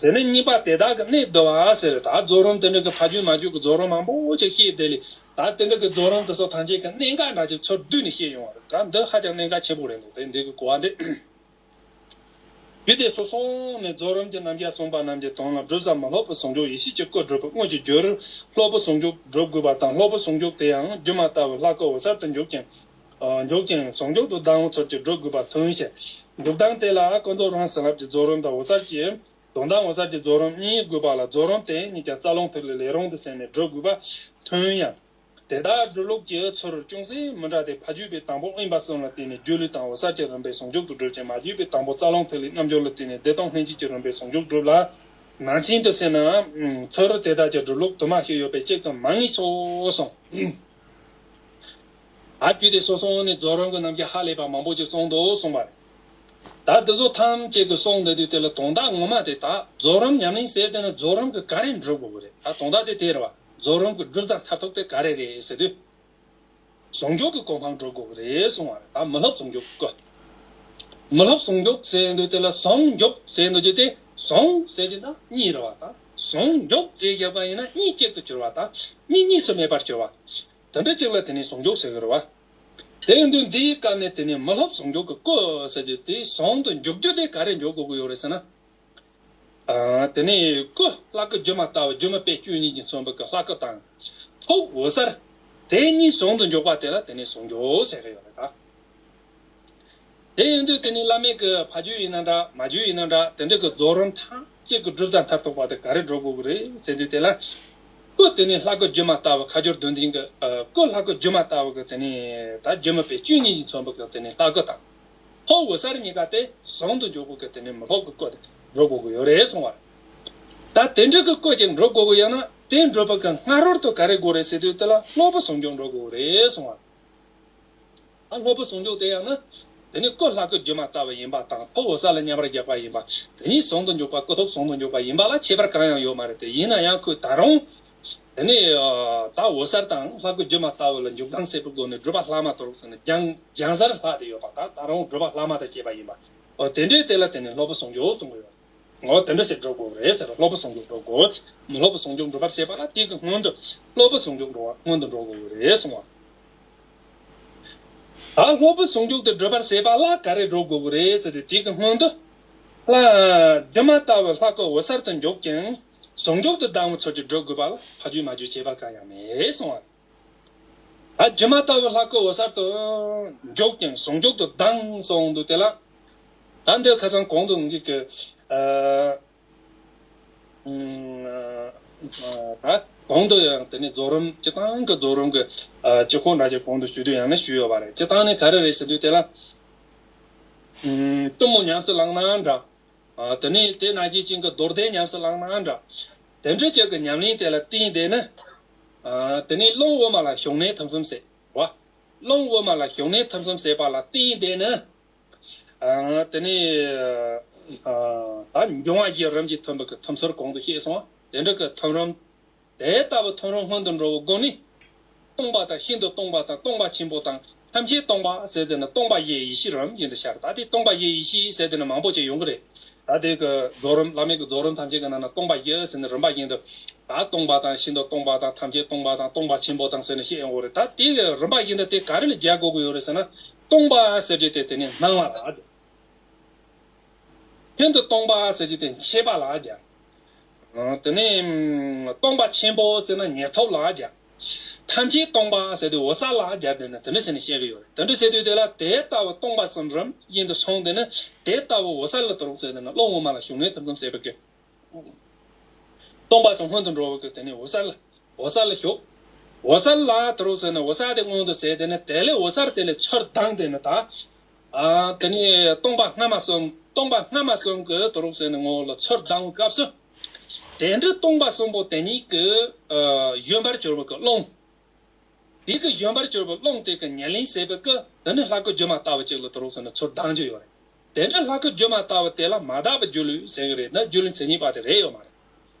དེ་ནས་གཉིས་པ་དེ་དག་གི་གནད་བསྡུ་བ་ཟེར། ད་རྫོགས་རིམ་དེ་འདྲ་གི་ཕ་རྒྱུད་མ་རྒྱུད་ཀྱི་རྫོགས་རིམ་མང་པོ་ཅིག་བཤད་དེ་ལས། ད་དེ་འདྲ་གི་རྫོགས་རིམ་དེ་ཚོ་ཐམས་ཅད་ཀྱི་གནད་འགག་འདྲ་ཅིག་ཚུར་བསྡུས་ནས་བཤད་ཡོང་བ་རེད། ད་འདི་ཧ་ཅང་གནད་འགག་ཆེན་པོ་རེད་འདུག་དེ་འདི་གི་གོ་བ་འདི། རྒྱུད་སྡེ་སོ་གསུམ་ནས་རྫོགས་རིམ་གྱི་རྣམ་གཞག་གསུངས་པ་རྣམས་ཀྱི་དོན་ལ་སྒྲུབ་བྱ་མི་སློབ་པའི་ཟུང་འཇུག་ཡེ་ཤེས་ཀྱི་སྐུ་སྒྲུབ་པའི་དངོས་ཀྱི་རྒྱུར་སློབ་པའི་ཟུང་འཇུག་སྒྲུབ་དགོས་པ་དང་། སློབ་པའི་ཟུང་འཇུག་དེ་ཡང་སྒྱུ་མ་ལྟ་བུའི་ལྷ་སྐུ་འོད་གསལ་དུ་འཇུག་ཅིང་། འཇུག་ཅིང་ཟུང་འཇུག་ཏུ་ལྡང་བའི་ཚུལ་གྱིས་སྒྲུབ་དགོས་པ་མཐུན་ཞིང་། འཇུག་ལྡང་དེ་ལ་ཀུན་རྫོབ་རང་བྱིན་རླབས་ཀྱི་རྫོགས་རིམ་དང་འོད་གསལ་གྱི་དོན་དམ་འོད་གསལ་གྱི་རྫོགས་རིམ་གཉིས་དགོས་པ་ལ། རྫོགས་རིམ་དེ་གཉིས་ཀྱང་རྩ་རླུང་ཐིག་ལེ་ལས་རུང་དུ་ཟིན་ནས་སྒྲུབ་དགོས་པ་མཐུན་ཡང་། དེ་དག་སྒྲུབ་ལུགས་ཀྱི་ཚུལ་ཅུང་ཟད་མི་འདྲ་སྟེ། ཕ་རྒྱུད་པས་དང་པོ་དབེན་པ་གསུམ་ལ་བརྟེན་ནས་སྒྱུ་ལུས་དང་འོད་གསལ་གྱི་རིམ་པས་ཟུང་འཇུག་ཏུ་སྒྲུབ་ཅིང་། མ་རྒྱུད་པས་དང་པོ་རྩ་རླུང་ཐིག་ལེའི་རྣལ་འབྱོར་ལ་བརྟེན་ནས་བདེ་སྟོང་ལྷན་སྐྱེས་ཀྱི་རིམ་པས་ཟུང་འཇུག་སྒྲུབ་ལ། ནང་བཞིན་དུ་ཟེར་ན། ཚུལ་དེ་དག་ཀྱི་སྒྲུབ་ལུགས་དུ་མ་ཞིག་ཡོད་པས་གཅིག་ཏུ་མ་ངེས་སོ་གསུངས། ད་རྒྱུད་སྡེ་སོ་གསུམ་ནས་རྫོགས་རིམ་གྱི་རྣམ་གཞག་ཧ་ལས་པ་མང་པོ་ཅིག་གསུངས་འདུག་གསུངས་པ་རེད། ད་འདི་ཚོ་ཐམས་ཅད་ཀྱི་གསུང་འདི་དུས་དེ་ལ་དོན་དག་ངོ་མ་དེ། ད་རྫོགས་རིམ་ཉམས་ལེན་ཟེར་དེ་ནི་རྫོགས་རིམ་གྱི་ག་རེ་འགྲུབ་དགོས་ཀྱི་རེད། ད་དོན་དག་དེ་དེ་རེད་བ། རྫོགས་རིམ་གྱི་སྒྲུབ་རྩ་མཐར་ཐུག་དེ་ག་རེ་རེད་ཟེར་དུས། ཟུང་འཇུག་གི་གོ་འཕང་སྒྲུབ་དགོས་ཀྱི་རེད་གསུང་བ་རེད། ད་མི་སློབ་ཟུང་འཇུག་གི། མི་སློབ་ཟུང་འཇུག་ཟེར་དུས་དེ་ལ་ཟུང་འཇུག་ཟེར་དུས་དེ། ཟུང་ཟེར་གྱི་ན་གཉིས་རེད་བ། ད་ཟུང་འཇུག་ཟེར་བཞག་པ་ཡིན་ན་གཉིས་གཅིག་ཏུ་གྱུར་བ་དང་། གཉིས་གཉིས་སུ་མེད་པར་གྱུར་བ། དེ་འདྲ་གཅིག་ལ་དེ་ནི་ཟུང་འཇུག་ཟེར་གྱི་རེད་བ། དེ་ཡིན་དུས་འདིའི་སྐབས་ནས་དེ་ནི་མི་སློབ་ཟུང་འཇུག་གི་སྐུ་ཟེར་རྒྱུ་དེ། ཟུང་དུ་འཇུག་རྒྱུ་དེ་ག་རེ་འཇུག་དགོས་ཀྱི་ཡོད་རེད་ཟེར་ན། ཨ། དེ་ནས་སྐུ་ལྷ་སྐུ་སྒྱུ་མ་ལྟ་བུ། སྒྱུ་མ་པའི་བཅུ་གཉིས་ཀྱིས་མཚོན་པའི་གི་ལྷ་སྐུ་དང་། ཐུགས་འོད་གསལ། དེ་གཉིས་ཟུང་དུ་འཇུག་པ་དེ་ལ་དེ་ནས་ཟུང་འཇུག་ཟེར་གྱི་ཡོད་རེད་ད། དེ་ཡིན་དུས་དེ་ནས་བླ་མེད་ཀྱི་ཕ་རྒྱུད་ཡིན་ན་འདྲ། མ་རྒྱུད་ཡིན་ན་འདྲ། དེ་འདྲ་གི་རྫོགས་རིམ་ཐམས་ཅད་ཀྱི་སྒྲུབ་རྩ་མཐར་ཐུག་པ་དེ་ག་རེ་སྒྲུབ་དགོས་ཀྱི་རེད་ཟེར་དུས་དེ་ལ། སྐུ་དེ་ནས་ལྷ་སྐུ་སྒྱུ་མ་ལྟ་བུ། ཁ་སྦྱོར་བདུན་ལྡན་གྱི། ཨ། སྐུ་ལྷ་སྐུ་སྒྱུ་མ་ལྟ་བུ་གི་དེ་ནས་ད་སྒྱུ་མ་པའི་བཅུ་གཉིས་ཀྱིས་མཚོན་པའི་གི་དེ་ནས་ལྷ་སྐུ་དང་། ཐུགས་འོད་གསལ་གཉིས་ཀ་དེ་ཟུང་དུ་འཇུག་པའི་གི་དེ་ནས་མི་སློབ་ཀྱི་སྐུ་དེ་སྒྲུབ་དགོས་ཀྱི་ཡོད་རེད་གསུང་བ་རེད། ད་དེ་འདྲ་གི་སྐུ་ཅིག་སྒྲུབ་དགོས་ཀྱི་ཡོད་ན། དེ་སྒྲུབ་པ་གི་སྔ་རོལ་དུ་ག་རེ་དགོས་རེད་ཟེར་དུས་དེ་ལ་སློབ་པ་ཟུང་འཇུག་སྒྲུབ་དགོས་རེད་གསུང་བ་རེད། ད་སློབ་པ་ཟུང་འཇུག་དེ་ཡང་ན། དེ་ནི་སྐུ་ལྷ་སྐུ་སྒྱུ་མ་ལྟ་བུ་ཡིན་པ་དང་། ཐུགས་འོད་གསལ་ལ་མཉམ་པར་བཞག་པ་ཡིན་པ། དེ་གཉིས་ཟུང་དུ་འཇུག་པ། སྐུ་ཐུགས་ཟུང་དུ་འཇུག་པ་ཡིན་པ་ལ་ཁྱད་པར་གང་ཡང་ཡོད་མ་རེད་དེ། ཡིན་ན་ཡང་ཁོས་ད་རུང་དེ་ནི། ཨ། ད་འོད་གསལ་དང་ལྷ་སྐུ་སྒྱུ་མ་ལྟ་བུ་ལ་འཇུག་ལྡང་སྲིད་པའི་སྒོ་ནས་སྒྲུབ་པ་བླ་མ་དུ་རུག་ཟེར་ནས་སྦྱང་སྦྱང་སར་ལྷག་སྟེ་ཡོད་པ། ད་ད་རུང་སྒྲུབ་པ་བླ་མ་དང་བཅས་པ་ཡིན་པ། འོ། དེ་འདྲའི་དེ་ལ་དེ་ནི་སློབ་པ་ཟུང་འཇུག་གསུང་གི་ཡོད། འོ། དེ་འདྲ་ཞིག་སྒྲུབ་དགོས་རེད་ཟེར། སློབ་པ་ཟུང་འཇུག་སྒྲུབ་དགོས། མི་སློབ་པ་ཟུང་འཇུག་སྒྲུབ་པར་བྱེད་པ་ལ་དེ་གི་སྔོན་དུ་སློབ་པ་ཟུང་འཇུག་སྒྲུབ་པ་སྔོན་དུ་འགྲོ་དགོས་རེད་གསུང་བ། ད་སློབ་པ་ཟུང་འཇུག་དེ་སྒྲུབ་པར་བྱེད་པ་ལ་ག་རེ་སྒྲུབ་དགོས་ཀྱི་རེད་ཟེར་དུས། དེ་གི་སྔོན་དུ་ལྷ་སྒྱུ་མ་ལྟ་བུའི་ལྷ་སྐུ་འོད་གསལ་དུ་འཇུག་ཅིང་ཟུང་འཇུག་ཏུ་ལྡང་བའི་ཚུལ་གྱིས་སྒྲུབ་དགོས་པ་ལ་ཕ་རྒྱུད་མ་རྒྱུད་ཁྱད་པར་གང་ཡང་མེད་གསུང་བ། ད་སྒྱུ་མ་ལྟ་བུའི་ལྷ་སྐུ་འོད་གསལ་དུ་འཇུག་ཅིང་ཟུང་འཇུག་ཏུ་ལྡང་གསུངས་འདུག་དེ་ལ། ད་འདི་ཁ་སང་གོང་དུ་འདི་གི། ཨ། ཨ། ད་གོང་དུ་ཡང་དེ་ནི་རྫོགས་རིམ། སྤྱིར་བཏང་གི་རྫོགས་རིམ་གྱི། ཨ། སྤྱི་ཁོག་འདྲ་ཅིག་གོང་དུ་ཞུ་དུས་ཡང་ན་ཞུས་ཡོད་པ་རེད། སྤྱིར་བཏང་ནི་ག་རེ་རེད་ཟེར་དུས་དེ་ལ། ཨ། གཏུམ་མོ་ཉམས་སུ་བླངས་ན་འདྲ། ཨ། དེ་ནས་དེ་ནང་བཞིན་ཅན་གྱི་རྡོར་གདན་ཉམས་སུ་བླངས་ན་འདྲ། དེ་འདྲ་ཅིག་གི་ཉམས་ལེན་དེ་ལ་བརྟེན་ཏེ་ནི། ཨ། དེ་ནས་རླུང་དབུ་མ་ལ་ཞུགས་གནས་ཐིམ་གསུམ་ཟེར་བ། རླུང་དབུ་མ་ལ་ཞུགས་གནས་ཐིམ་གསུམ་ཟེར་བ་ལ་བརྟེན་ཏེ་ནི། ཨ། དེ་ནས། ཨ། ད་འབྱུང་བ་བཞིའི་རིམ་གྱིས་ཐིམ་པའི་གི་ཐིམ་ཚུལ་གོང་དུ་བཤད་སོང་བ། དེ་འདྲ་གི་ཐིམ་རིམ། དེ་ལྟ་བུ་ཐིམ་རིམ་སྔོན་དུ་འགྲོ་བའི་སྒོ་ནས། སྟོང་པ་དང་ཤིན་ཏུ་སྟོང་པ་དང་། སྟོང་པ་ཆེན་པོ་དང་། ཐམས་ཅད་སྟོང་པ་ཟེར་དེ་ནི་སྟོང་པ་བཞིའི་ཡེ་ཤེས་རིམ་བཞིན་དུ་ཤར། ད་དེ་སྟོང་པ་བཞིའི་ཡེ་ཤེས་ཟེར་དེ་ནི་མང་པོ་ཅིག་ཡོང་གི་རེད། ད་དེ་གི་རྫོགས་རིམ། བླ་མེད་ཀྱི་རྫོགས་རིམ་ཐམས་ཅད་ཀྱི་ནང་ན་སྟོང་པ་བཞི་ཟེར་ནས་རིམ་པ་བཞིན་དུ། ད་སྟོང་པ་དང་ཤིན་ཏུ་སྟོང་པ་དང་། ཐམས་ཅད་སྟོང་པ་དང་། སྟོང་པ་ཆེན་པོ་དང་ཟེར་ནས་བཤད་ཡོང་གི་རེད། ད་དེ་གི་རིམ་པ་བཞིན་དུ་དེ་ག་རེ་ལ་སྦྱར་དགོས་ཀྱི་ཡོད་རེད་ཟེར་ན། སྟོང་པ་ཟེར་རྒྱུ་དེ་དེ་ནི་སྣང་བ་ལ་སྦྱར། ཤིན་ཏུ་སྟོང་པ་ཟེར་རྒྱུ་དེ་མཆེད་པ་ལ་སྦྱར། ཨ། དེ་ནས་སྟོང་པ་ཆེན་པོ་ཟེར་ན་ཉེར་ཐོབ་ལ་སྦྱར། ཐམས་ཅད་སྟོང་པ་ཟེར་དུས་འོད་གསལ་ལ་སྦྱར་དེ་ནི་དེ་འདྲ་ཟེར་ནས་བཤད་ཀྱི་ཡོད་རེད། དེ་འདྲ་ཟེར་དུས་དེ་ལ་དེ་ལྟ་བུ་སྟོང་པ་གསུམ་རིམ་བཞིན་དུ་སོང་དེ་ནི་དེ་ལྟ་བུ་འོད་གསལ་ལ་དུ་རུག་ཟེར་དེ་ནི་རླུང་དབུ་མ་ལ་ཞུགས་གནས་ཐིམ་གསུམ་ཟེར་བའི་གི། སྟོང་པ་གསུམ་སྔོན་དུ་འགྲོ་བའི་གི་དེ་ནི་འོད་གསལ། འོད་གསལ་ལ་ཞུགས། འོད་གསལ་ལ་དུ་རུག་ཟེར་ནས་འོད་གསལ་དེ་སྔོན་དུ་ཟེར་དེ་ནི་དེ་ལས་འོད་གསལ་དེ་ལས་ཚུར་ལྡང་དེ་ནི་ད། ཨ་དེ་ནས་སྟོང་པ་སྔ་མ་གསུམ། སྟོང་པ་སྔ་མ་གསུམ་གྱི་དུ་རུག་ཟེར་ནས་ངོ་བོ་ལ་ཚུར་ལྡང་བའི་སྐབས་སུ། དེ་འདྲའི་སྟོང་པ་གསུམ་པོ་དེ་ཉིད་ཀྱི་ཨ་ཡོད་པར་གྱུར་པ་གི་རླུང་། དེ་གི་ཡོད་པར་གྱུར་པའི་རླུང་དེ་གི་ཉེར་ལེན་ཟེར་བའི་སྐབས། དེ་ནི་ལྷ་སྐུ་སྒྱུ་མ་ལྟ་བུ་ཅིག་ལ་དུ་རུག་ཟེར་ནས་ཚུར་ལྡང་རྒྱུ་ཡོད་རེད། དེ་འདྲ་ལྷ་སྐུ་སྒྱུ་མ་ལྟ་བུ་དེ་ལ་མ་དག་པའི་སྒྱུ་ལུས་ཟེར་གི་རེད། ན་སྒྱུ་ལུས་མཚན་ཉིད་པ་དེ་རེད་ཡོད་མ་རེད།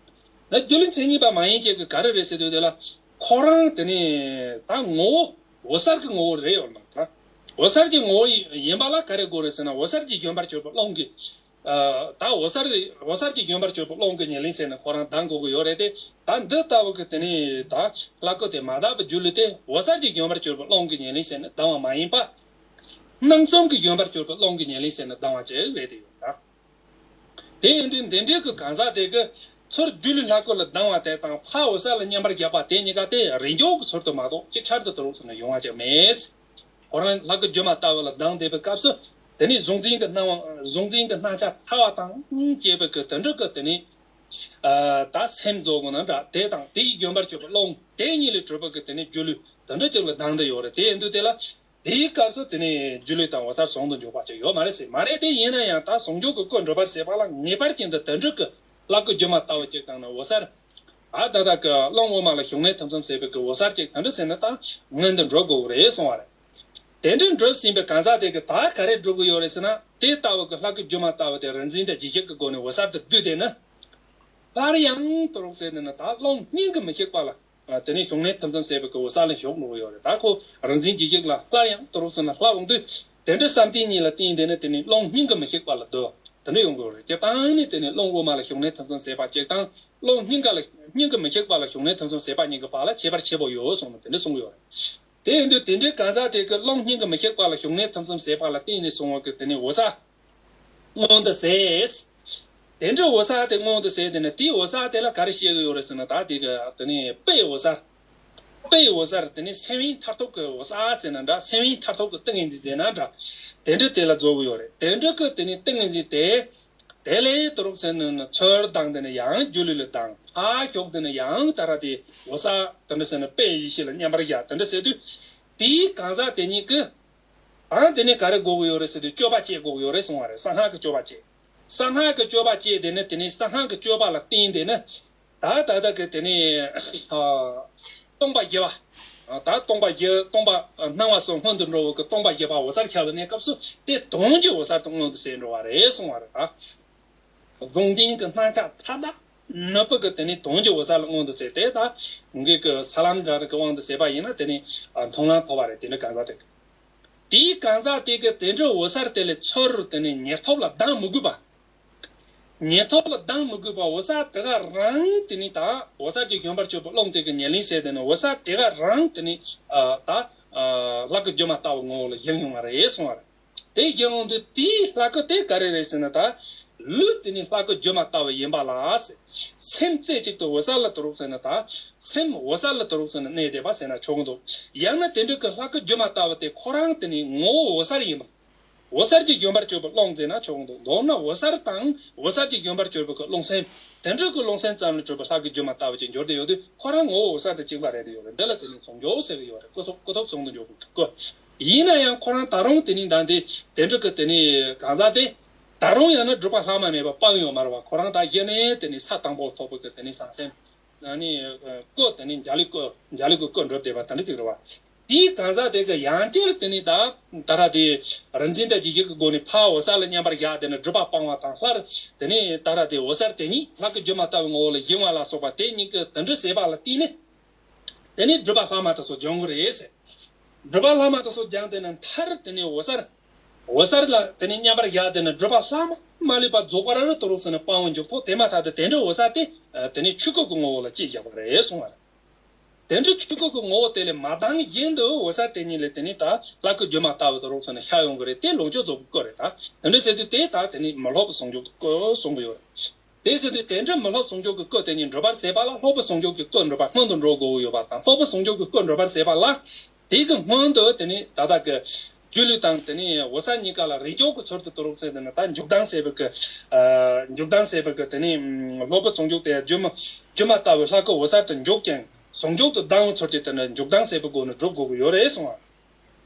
ན་སྒྱུ་ལུས་མཚན་ཉིད་པ་མ་ཡིན་ཅིག་གི་ག་རེ་རེད་ཟེར་དུས་དེ་ལ། ཁོ་རང་དེ་ནི་ད་ངོ་བོ་འོད་གསལ་གྱི་ངོ་བོ་རེད་ཡོད་མ་རེད། འོད་གསལ་གྱི་ངོ་བོ་ཡིན་པ་ལ་ག་རེ་དགོས་རེད་ཟེར་ན། འོད་གསལ་གྱི་ཡོད་པར་གྱུར་པའི་རླུང་གི། ཨ་ད་འོད་གསལ་རེད། འོད་གསལ་གྱི་ཡོད་པར་གྱུར་པའི་རླུང་གི་ཉེར་ལེན་ཟེར་ནས་ཁོ་རང་ལྡང་དགོས་ཀྱི་ཡོད་རེད་དེ། ད་འདི་ལྟ་བུ་གི་དེ་ནི་ད་ལྷ་སྐུ་དེ་མ་དག་པའི་སྒྱུ་ལུས་དེ་འོད་གསལ་གྱི་ཡོད་པར་གྱུར་པའི་རླུང་གི་ཉེར་ལེན་ཟེར་ནས་ལྡང་བ་མ་ཡིན་པ། སྣང་གསུམ་གྱི་ཡོད་པར་གྱུར་པའི་རླུང་གི་ཉེར་ལེན་ཟེར་ནས་ལྡང་བ་ཅིག་རེད་དེ་ཡོད་ད། དེ་ཡིན་དུས་འདི་འདྲའི་གི་གང་ཟག་དེ་གི་ཚུར་སྒྱུ་ལུས་ལྷ་སྐུ་ལ་ལྡང་བ་དེ་དང་ཕར་འོད་གསལ་ལ་མཉམ་པར་བཞག་པ་དེ་གཉིས་ཀ་དེ་རིང་འཇོག་གི་ཚུལ་དུ་མ་གཏོགས་ཅིག་ཆར་དུ་དུ་རུག་ཟེར་ནས་ཡོང་བ་ཅིག་མེད། ཁོ་རང་ལྷ་སྐུ་སྒྱུ་མ་ལྟ་བུ་ལ་ལྡང་བསྡད་པའི་སྐབས་སུ། དེ་ནི་གཟུང་འཛིན་གྱི་སྣང་བ། གཟུང་འཛིན་གྱི་སྣང་ཆ་ཐལ་བ་དང་བཅས་པའི་གི་དེ་འདྲ་གི་དེ་ནི། ཨ་ད་སེམས་རྫོགས་པ་ན་འདྲ་དེ་དང་དེའི་ཡོད་པར་གྱུར་པའི་རླུང་དེ་གཉིས་ལས་གྲུབ་པ་གི་དེ་ནི་སྒྱུ་ལུས་དེ་འདྲ་ཅིག་ལ་ལྡང་བསྡད་ཡོད་རེད། དེ་ཡིན་དུས་དེ་ལ། དེའི་སྐབས་སུ་དེ་ནི་སྒྱུ་ལུས་དང་འོད་གསལ་ཟུང་དུ་འཇུག་པ་ཅིག་ཡོད་མ་རེད་ཟེར། མ་རེད། དེ་ཡིན་ན་ཡང་ད་ཟུང་འཇུག་གི་སྐུ་འགྲུབ་པར་བྱེད་པ་ལ་ངེས་པར་ཅན་དུ་དེ་འདྲ་གི་ལྷ་སྐུ་སྒྱུ་མ་ལྟ་བུ་ཅིག་དང་ནི་འོད་གསལ། ཨ་ད་ལྟ་གི་རླུང་དབུ་མ་ལ་ཞུགས་གནས་ཐིམ་གསུམ་ཟེར་བའི་གི་འོད་གསལ་ཅིག་དེ་འདྲ་ཟེར་ན་ད་མངོན་དུ་འགྲུབ་དགོས་རེད་གསུང་བ་རེད། དེ་འདྲ་འགྲུབ་ཟིན་པའི་གང་ཟག་དེ་གི་ད་ག་རེ་འགྲུབ་ཀྱི་ཡོད་རེད་ཟེར་ན། དེ་ལྟ་བུ་གི་ལྷ་སྐུ་སྒྱུ་མ་ལྟ་བུ་དེ་རིག་འཛིན་དང་རྗེས་གཞིག་གི་སྒོ་ནས་འོད་གསལ་དུ་བསྡུས་ཏེ་ནི། སླར་ཡང་དུ་རུག་ཟེར་ནས་ནི་ད་རླུང་སྙིང་གི་མི་ཤིགས་པ་ལ། དེ་ནས་ཞུགས་གནས་ཐིམ་གསུམ་ཟེར་བའི་གི་འོད་གསལ་ལ་ཞུགས་འགྲོ་གི་ཡོད་རེད། ད་ཁོ་རིག་འཛིན་རྗེས་གཞིག་ལ་སླར་ཡང་དུ་རུག་ཟེར་ནས་སླར་འོང་དུས། དེ་འདྲའི་བསམ་གཏན་གཉིས་ལ་བརྟེན་ཏེ་ནི་དེ་ནས་རླུང་སྙིང་གི་མི་ཤིགས་པ་ལ་བསྡུ་བ་དེ་འདྲ་ཡོང་གི་ཡོད་རེད། སྤྱིར་བཏང་ནི་དེ་ནས་རླུང་དབུ་མ་ལ་ཞུགས་གནས་ཐིམ་གསུམ་ཟེར་བ་གཅིག་དང་། རླུང་སྙིང་ག་ལ། སྙིང་གི་མི་ཤིགས་པ་ལ་ཞུགས་གནས་ཐིམ་གསུམ་ཟེར་བ་གཉིས་ཀྱི་བར་ལ་ཁྱད་པར་ཆེ་པོ་ཡོད་གསུངས་ནས་དེ་འདྲ་གསུང་གི་ཡོད་རེད། དེ་ཡིན་དུས་དེ་འདྲའི་གང་ཟག་དེ་གི་རླུང་སྙིང་གི་མི་ཤིགས་པ་ལ་ཞུགས་གནས་ཐིམ་གསུམ་ཟེར་བ་ལ་བརྟེན་ནས་སོང་བ་གི་དེ་ནས་འོད་གསལ་མངོན་དུ་གསལ། དེ་འདྲའི་འོད་གསལ་དེ་མངོན་དུ་གསལ་དེ་ནི་དེའི་འོད་གསལ་དེ་ལ་ག་རེ་བཤད་གི་ཡོད་རེད་ཟེར་ན། ད་དེ་གི་དེ་ནི་དཔེའི་འོད་གསལ། དཔེའི་འོད་གསལ་དེ་ནི་སེམས་དབེན་མཐར་ཐུག་གི་འོད་གསལ་ཟེར་ན་འདྲ། སེམས་དབེན་མཐར་ཐུག་གི་ཏིང་ངེ་འཛིན་ཟེར་ན་འདྲ། དེ་འདྲ་དེ་ལ་རྫོགས་གི་ཡོད་རེད། དེ་འདྲ་གི་དེ་ནི་ཏིང་ངེ་འཛིན་དེ། དེ་ལས་དུ་རུག་ཟེར་ནས་ནི་ཚུར་ལྡང་དེ་ནི་ཡང་སྒྱུ་ལུས་ལ་ལྡང་། ཕར་ཞོག་དེ་ནི་ཡང་ད་ར་དེ་འོད་གསལ་དེ་འདྲ་ཟེར་ནས་དཔེ་ཡེ་ཤེས་ལ་མཉམ་པར་བཞག་དེ་འདྲ་ཟེར་དུས། དེའི་གང་ཟག་དེ་ཉིད་ཀྱི། ཨང་དེ་ནི་ག་རེ་དགོས་ཀྱི་ཡོད་རེད་ཟེར་དུས་སྤྱོད་པ་སྤྱད་དགོས་ཀྱི་ཡོད་རེད་གསུང་བ་རེད། གསང་སྔགས་ཀྱི་སྤྱོད་པ་སྤྱད། གསང་སྔགས་ཀྱི་སྤྱོད་པ་སྤྱད་དེ་ནི་དེ་ནི་གསང་སྔགས་ཀྱི་སྤྱོད་པ་ལ་བརྟེན་དེ་ནི། ད་ད་ལྟ་གི་དེ་ནི་ཨ་སྟོང་པ་བཞི་པ། ཨ་ད་སྟོང་པ་བཞི། སྟོང་པ་སྣང་བ་སོགས་སྔོན་དུ་འགྲོ་བའི་གི་སྟོང་པ་བཞི་པ་འོད་གསལ་ཤར་བའི་གནས་སྐབས་སུ་དེ་དོན་གྱི་འོད་གསལ་དུ་མངོན་དུ་གསལ་འགྲོ་བ་རེད་གསུང་བ་རེད། ད་གཟུང་འཛིན་གྱི་སྣང་ཆ་མཐའ་དག་ནུབ་པ་གི་དེ་ནི་དོན་གྱི་འོད་གསལ་མངོན་དུ་གསལ་ཏེ། ད་ངེད་ཀྱི་ས་ལམ་འདྲ་རེ་གི་དབང་དུ་བྱས་པ་ཡིན་ན་དེ་ནི་ཨ་མཐོང་ལམ་ཐོབ་པ་རེད། དེ་ནི་གང་ཟག་དེ་གི། དེའི་གང་ཟག་དེ་གི་དེ་འདྲའི་འོད་གསལ་དེ་ལས་ཚུར་དེ་ནི་ཉེར་ཐོབ་ལ་ལྡང་མི་དགོས་པ། ཉེར་ཐོབ་ལ་ལྡང་མི་དགོས་པ། འོད་གསལ་དེ་ག་རང་དེ་ནི་ད་འོད་གསལ་གྱི་བཞོན་པར་གྱུར་པའི་རླུང་དེ་གི་ཉེར་ལེན་བྱས་དེ་ནི་འོད་གསལ་དེ་ག་རང་དེ་ནི་ཨ་ད་ཨ་ལྷ་སྐུ་སྒྱུ་མ་ལྟ་བུ་ངོ་བོ་ལ་བཞེངས་ཡོང་བ་རེད་གསུང་བ་རེད། དེ་བཞེངས་ཡོང་དུས་དེའི་ལྷ་སྐུ་དེ་ག་རེ་རེད་ཟེར་ན། ད་ལུས་དེ་ནི་ལྷ་སྐུ་སྒྱུ་མ་ལྟ་བུ་ཡིན་པ་ལ་ཟེར། སེམས་རྩེ་གཅིག་ཏུ་འོད་གསལ་ལ་དུ་རུག་ཟེར་ན། ད་སེམས་འོད་གསལ་ལ་དུ་རུག་ཟེར་ན་གནས་བསྡད་པ་ཟེར་ན་ཆོག་གི་འདུག་ཡང་ན་དེ་འདྲ་གི་ལྷ་སྐུ་སྒྱུ་མ་ལྟ་བུ་དེ་ཁོ་རང་དེ་ནི་ངོ་བོ་འོད་གསལ་ཡིན་པ། འོད་གསལ་གྱི་བཞོན་པར་གྱུར་པའི་རླུང་ཟེར་ན་ཆོག་གི་འདུག་མདོར་ན་འོད་གསལ་དང་འོད་གསལ་གྱི་བཞོན་པར་གྱུར་པའི་གི་རླུང་སེམས་དེ་འདྲ་གི་རླུང་སེམས་ཙམ་ལ་གྱུར་པའི་ལྷ་སྐུ་སྒྱུ་མ་ལྟ་བུ་ཅིག་འགྱུར་ཏེ་ཡོད་དུས་ཁོ་རང་ངོ་བོ་འོད་གསལ་དང་གཅིག་པ་རེད་དེ་ཡོད་རེད། འདི་ལ་དེ་ནི་ཟུང་འཇུག་ཟེར་གི་ཡོད་རེད། སྐུ་ཐོབ་སྐུ་ཐོབ་ཟུང་དུ་འཇུག་པའི་སྐུ། ཡིན་ན་ཡང་ཁོ་རང་ད་རུང་དེ་ནི་ད་འདི་དེ་འདྲ་གི་དེ་ནི་གང་ཟག་དེ་ད་རུང་ཡང་ན་སྒྲུབ་པ་ལྷག་མ་མེད་པ་སྤངས་ཡོད་མ་རེད་བ། ཁོ་རང་ད་གཞི་ནས་དེ་ནི་ས་དང་པོ་ཐོབ་པའི་གི་དེ་ནི་བྱང་སེམས། ཨ་ནི་སྐུ་དེ་ནི་འཇའ་ལུས་སྐུ། འཇའ་ལུས་ཀྱི་སྐུ་འགྲུབ་བསྡད་པ་དེ་འདྲ་ཅིག་རེད་བ། དེའི་གང་ཟག་དེ་གི་ཡང་བསྐྱར་དེ་ནི་ད་ད་ར་དེ་རིག་འཛིན་དང་རྗེས་གཞིག་གི་སྒོ་ནས་ཕར་འོད་གསལ་ལ་མཉམ་པར་བཞག་དེ་ནི་སྒྲུབ་པ་སྤང་བ་དང་སླར་དེ་ནི་ད་ར་དེ་འོད་གསལ་དེ་ཉིད་ལྷ་སྐུ་སྒྱུ་མ་ལྟ་བུའི་ངོ་བོ་ལ་བཞེངས་པ་ལ་སོགས་པ་དེ་གཉིས་ཀྱི་དེ་འདྲ་བྱས་པ་ལ་བརྟེན་ནས། དེ་ནི་སྒྲུབ་པ་ལྷག་མ་དེ་ཚོ་སྦྱོང་གི་རེད་ཟེར། སྒྲུབ་པ་ལྷག་མ་དེ་ཚོ་སྦྱངས་དེ་ནི་མཐར་དེ་ནི་འོད་གསལ། འོད་གསལ་ལ་དེ་ནི་མཉམ་པར་བཞག་དེ་ནི་སྒྲུབ་པ་ལྷག་མ་མ་ལུས་པ་རྫོགས་པ་ར་རུ་དུ་རུག་ཟེར་ནས་སྤང་བའི་མཇུག་ཐོག་དེ་མ་ཐག་ཏུ་དེ་འདྲའི་འོད་གསལ་དེ་དེ་ནི་ཆོས་སྐུ་གི་ངོ་བོ་ལ་སྐྱེས་བཞག་པ་རེད་གསུང་བ་རེད། དེ་འདྲའི་ཆོས་སྐུ་གི་ངོ་བོ་དེ་ལས་མ་ལྡང་བཞིན་དུ་འོད་གསལ་དེ་ཉིད་ལས་དེ་ནི་ད་ལྷ་སྐུ་སྒྱུ་མ་ལྟ་བུ་དུ་རུག་ཟེར་ནས་ཤར་ཡོང་གི་རེད། དེ་ལོངས་སྤྱོད་རྫོགས་པའི་སྐུ་རེད། ད་དེ་འདྲ་ཟེར་དུས་དེ་ད་དེ་ནི་མི་སློབ་པའི་ཟུང་འཇུག་གི་སྐུ་གསུང་གི་ཡོད་རེད། དེ་ཟེར་དུས་དེ་འདྲ་མི་སློབ་ཟུང་འཇུག་གི་སྐུ་དེ་ཉིད་འགྲུབ་པར་བྱེད་པ་ལ་སློབ་པའི་ཟུང་འཇུག་གི་སྐུ་འགྲུབ་པ་སྔོན་དུ་འགྲོ་དགོས་ཀྱི་ཡོད་པ་དང་། སློབ་པའི་ཟུང་འཇུག་གི་སྐུ་འགྲུབ་པར་བྱེད་པ་ལ། དེ་གི་སྔོན་དུ་དེ་ནི་ད་ལྟ་གི་སྒྱུ་ལུས་དང་དེ་ནི་འོད་གསལ་གཉིས་ཀ་ལ་རིག་འཇོག་གི་ཚུལ་དུ་དུ་རུག་ཟེར་དེ་ནི་ད་འཇུག་ལྡང་ཟེར་བའི་གི་ཨ་འཇུག་ལྡང་ཟེར་བའི་གི་དེ་ནི་སློབ་པའི་ཟུང་འཇུག་དེ་སྒྱུ་མ་སྒྱུ་མ་ལྟ་བུའི་ལྷ་སྐུ་འོད་གསལ་དུ་འཇོག་ཅིང་ཟུང་འཇུག་ཏུ་ལྡང་བའི་ཚུལ་དེ་དེ་ནི་འཇུག་ལྡང་ཟེར་བའི་སྒོ་ནས་སྒྲུབ་དགོས་ཀྱི་ཡོད་རེད་གསུང་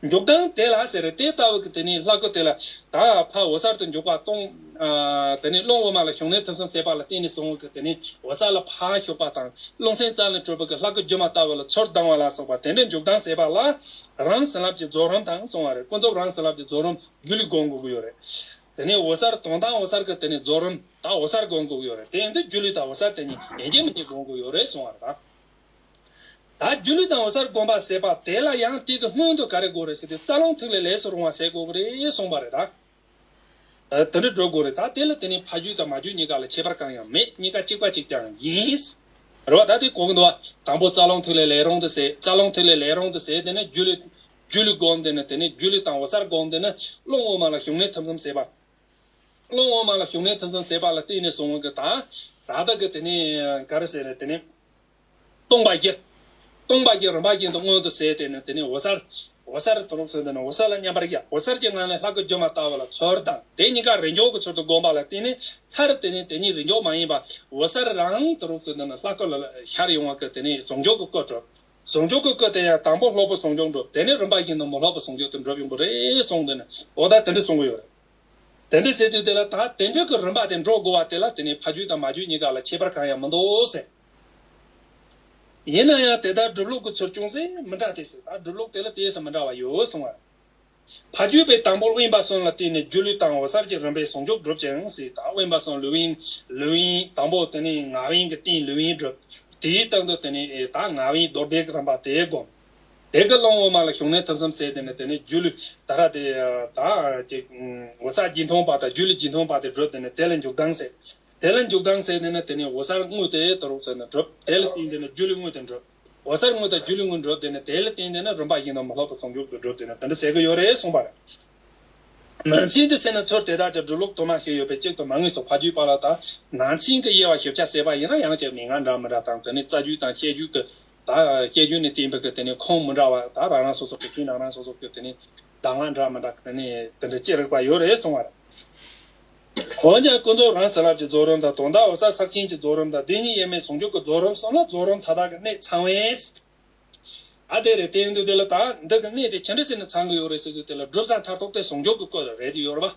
བ། འཇུག་ལྡང་དེ་ལ་ཟེར་རེད། དེ་ལྟ་བུ་གི་དེ་ནི་ལྷ་སྐུ་དེ་ལ་ད་ཕར་འོད་གསལ་དུ་འཇུག་པ་གཏོང་། ཨ་དེ་ནི་རླུང་འོ་མ་ལ་ཞུགས་ནས་ཐུན་མཚམས་ཟད་པ་ལ་བརྟེན་ནས་སོང་བ་གི་དེ་ནི་འོད་གསལ་ལ་ཕར་ཞུགས་པ་དང་རླུང་སེམས་རྩ་ནས་གྲུབ་པ་གི་ལྷ་སྐུ་སྒྱུ་མ་ལྟ་བུ་ལ་ཚུར་ལྡང་བ་ལ་སོགས་པ་དེ་འདྲའི་འཇུག་ལྡང་ཟད་པ་ལ་རང་བྱིན་རླབས་ཀྱི་རྫོགས་རིམ་དང་གསུངས་པ་རེད། ཀུན་རྫོབ་རང་བྱིན་རླབས་ཀྱི་རྫོགས་རིམ་སྒྱུ་ལུས་སྒོམ་དགོས་ཀྱི་ཡོད་རེད། དེ་ནས་འོད་གསལ་དོན་དམ་འོད་གསལ་གྱི་དེ་ནས་རྫོགས་རིམ་ད་འོད་གསལ་སྒོམ་དགོས་ཀྱི་ཡོད་རེད། དེ་ཡིན་དུས་སྒྱུ་ལུས་དང་འོད་གསལ་དེ་གཉིས་ཡིན་གཅིག་མིན་གཅིག་སྒོམ་དགོས་ཡོད་རེད་གསུངས་པ་རེད་ད། ད་སྒྱུ་ལུས་དང་འོད་གསལ་སྒོམ་པ་ཟེར་བ་དེ་ལ་ཡང་དེ་གི་སྔོན་དུ་ག་རེ་དགོས་རེད་ཟེར་དུས་རྩ་རླུང་ཐིག་ལེ་ལས་སུ་རུང་བ་ཟེར་དགོས་ཀྱི་རེད་གསུངས་པ་རེད་ད། ཨ་དེ་འདྲ་འགྲོ་དགོས་རེད་ད། དེ་ལ་དེ་ནི་ཕ་རྒྱུད་དང་མ་རྒྱུད་གཉིས་ཀ་ལ་ཁྱད་པར་གང་ཡང་མེད། གཉིས་ཀ་གཅིག་པ་གཅིག་རྐྱང་ཡིན། རེད་བ། ད་དེ་གོ་གི་འདུག་བ། དང་པོ་རྩ་རླུང་ཐིག་ལེ་ལས་རུང་དུ་ཟེར། རྩ་རླུང་ཐིག་ལེ་ལས་རུང་དུ་ཟེར་དེ་ནི་སྒྱུ་ལུས། སྒྱུ་ལུས་སྒོམ་དེ་ནི་དེ་ནི་སྒྱུ་ལུས་དང་འོད་གསལ་སྒོམ་དེ་ནི་རླུང་འོ་མ་ལ་ཞུགས་ནས་ཐུན་མཚམས་ཟད་པ། རླུང་འོ་མ་ལ་ཞུགས་ནས་ཐུན་མཚམས་ཟད་པ་ལ་བརྟེན་ནས་སོང་བ་གི་ད། ད་ལྟ་གི་དེ་ནི་ག་རེ་ཟེར་རེད། དེ་ནི་སྟོང་པ་བཞི། སྟོང་པ་བཞི་རིམ་པ་བཞིན་དུ་མངོན་དུ་གསལ་ཏེ་ནི་དེ་ནི་འོད་གསལ། འོད་གསལ་དུ་རུང་ཟེར་དེ་ནི་འོད་གསལ་ལ་མཉམ་པར་བཞག་འོད་གསལ་གྱི་ངང་ལས་ལྷ་སྐུ་སྒྱུ་མ་ལྟ་བུ་ལ་ཚུར་ལྡང་། དེ་གཉིས་ཀ་རིགས་འཇོག་གི་ཚུལ་དུ་བསྒོམ་པ་ལ་བརྟེན་ནས་མཐར་དེ་ནི་དེ་ཉིད་རིགས་འཇོག་མ་ཡིན་པ་འོད་གསལ་རང་དུ་རུང་ཟེར་དེ་ནི་ལྷ་སྐུ་ལ་ཤར་ཡོང་བ་གི་དེ་ནི་ཟུང་འཇུག་གི་སྐུ་གྲུབ། ཟུང་འཇུག་གི་སྐུ་དེ་ཡང་དང་པོ་སློབ་པའི་ཟུང་འཇུག་འགྲུབ། དེ་ནས་རིམ་པ་བཞིན་དུ་མི་སློབ་པའི་ཟུང་འཇུག་ཏུ་འགྲུབ་ཡོང་གི་རེད་གསུངས་དེ་ནི་འོ་ད་དེ་འདྲ་གསུང་གི་ཡོད་རེད། དེ་འདྲ་ཟེར་དུས་དེ་ལ་ད་དེ་འདྲ་གི་རིམ་པ་དེ་འགྲོ་དགོས་པ་དེ་ལ་དེ་ནི་ཕ་རྒྱུད་དང་མ་རྒྱུད་གཉིས་ཀ་ལ་ཁྱད་པར་གང་ཡང་མི་འདུག་ཟེར། ཡིན་ན་ཡང་དེ་ལྟར་སྒྲུབ་ལུགས་ཀྱི་ཚུལ་ཅུང་ཟད་མི་འདྲ་སྟེ་ཟེར། ད་སྒྲུབ་ལུགས་དེ་ལ་དེས་སུ་མི་འདྲ་བ་ཡོད་གསུང་བ། ཕ་རྒྱུད་པས་དང་པོར་དབེན་པ་གསུམ་ལ་བརྟེན་ནས་སྒྱུ་ལུས་དང་འོད་གསལ་གྱི་རིམ་པས་ཟུང་འཇུག་སྒྲུབ་ཅིང་ཟེར། ད་དབེན་པ་གསུམ་ལུས་དབེན། ལུས་དབེན་དང་པོ་དེ་ནི་ངག་དབེན་གྱི་སྟེང་ལུས་དབེན་སྒྲུབ། དེའི་སྟེང་དུ་དེ་ནི་ད་ངག་དབེན་རྡོར་བཟླས་ཀྱི་རིམ་པ་དེ་བསྒོམ། དེ་གི་རླུང་དབུ་མ་ལ་ཞུགས་ནས་ཐུན་མཚམས་ཟད་དེ་ནི་དེ་ནི་སྒྱུ་ལུས་ད་ར་དེ་ད་ཅིག་འོད་གསལ་རྗེས་མཐོང་པ་དང་སྒྱུ་ལུས་རྗེས་མཐོང་པ་དེ་སྒྲུབ། དེ་ནི་དེ་ལ་འཇུག་ལྡང་ཟེར། དེ་ལ་འཇུག་ལྡང་ཟེར་དེ་ནི་དེ་ནི་འོད་གསལ་དངོས་དེ་དུ་རུང་ཟེར་ནས་སྒྲུབ། དེ་ལ་བརྟེན་དེ་ནི་སྒྱུ་ལུས་དངོས་དེ་སྒྲུབ། འོད་གསལ་དངོས་དང་སྒྱུ་ལུས་དངོས་སྒྲུབ། དེ་ནི་དེ་ལ་བརྟེན་དེ་ནི་རིམ་པ་བཞིན་དུ་མི་སློབ་པའི་ཟུང་འཇུག་ཏུ་སྒྲུབ། དེ་ནི་དེ་འདྲ་ཟེར་གི་ཡོད་རེད་གསུངས་པ་རེད། ནང་ཚན་དུ་ཟེར་ན་ཚུལ་དེ་དག་ཀྱང་སྒྲུབ་ལུགས་དུ་མ་ཞིག་ཡོད་པས་གཅིག་ཏུ་མ་ངེས་སོ། ཕ་རྒྱུད་པ་ལ་ད་ནང་ཚན་གྱི་དབྱེ་བ་ཞིབ་ཆ་བྱས་པ་ཡིན་ན་ཡང་ཅིག་མན་ངག་འདྲ་མི་འདྲ་དང་དེ་ནི་རྩ་རྒྱུད་དང་བཤད་རྒྱུད་ཀྱི་ད་བཤད་རྒྱུད་ནས་བསྟན་པའི་གི་དེ་ནི་ཁུངས་མི་འདྲ་བ་ད་རང་རང་སོ་སོ་གི་ཁྱིམ་རང་རང་སོ་སོ་གི་དེ་ནི་གདམས་ངག་འདྲ་མི་འདྲ་དེ་ནི་དེ་འདྲ་ཅི་རིགས་པ་ཡོད་རེད་གསུང་བ་རེད། འོན་ཀྱང་ཀུན་རྫོབ་རང་བྱིན་རླབས་ཀྱི་རྫོགས་རིམ་དང་དོན་དམ་འོད་གསལ་ཕྱག་ཆེན་གྱི་རྫོགས་རིམ་དང་བདེན་གཉིས་དབྱེར་མེད་ཟུང་འཇུག་གི་རྫོགས་རིམ་གསུམ་ལ་རྫོགས་རིམ་མཐའ་དག་གི་གནད་ཚང་བས། ཨ་དེ་རེད། དེ་ཡིན་དུས་དེ་ལ་ད་འདི་གི་གནད་དེ་ཅི་འདྲ་ཟེར་ནས་ཚང་གི་ཡོད་རེད་ཟེར་དུས་དེ་ལ་སྒྲུབ་ས་མཐར་ཐུག་དེ་ཟུང་འཇུག་གི་སྐུ་རེད་དེ་ཡོད་རེད་པ།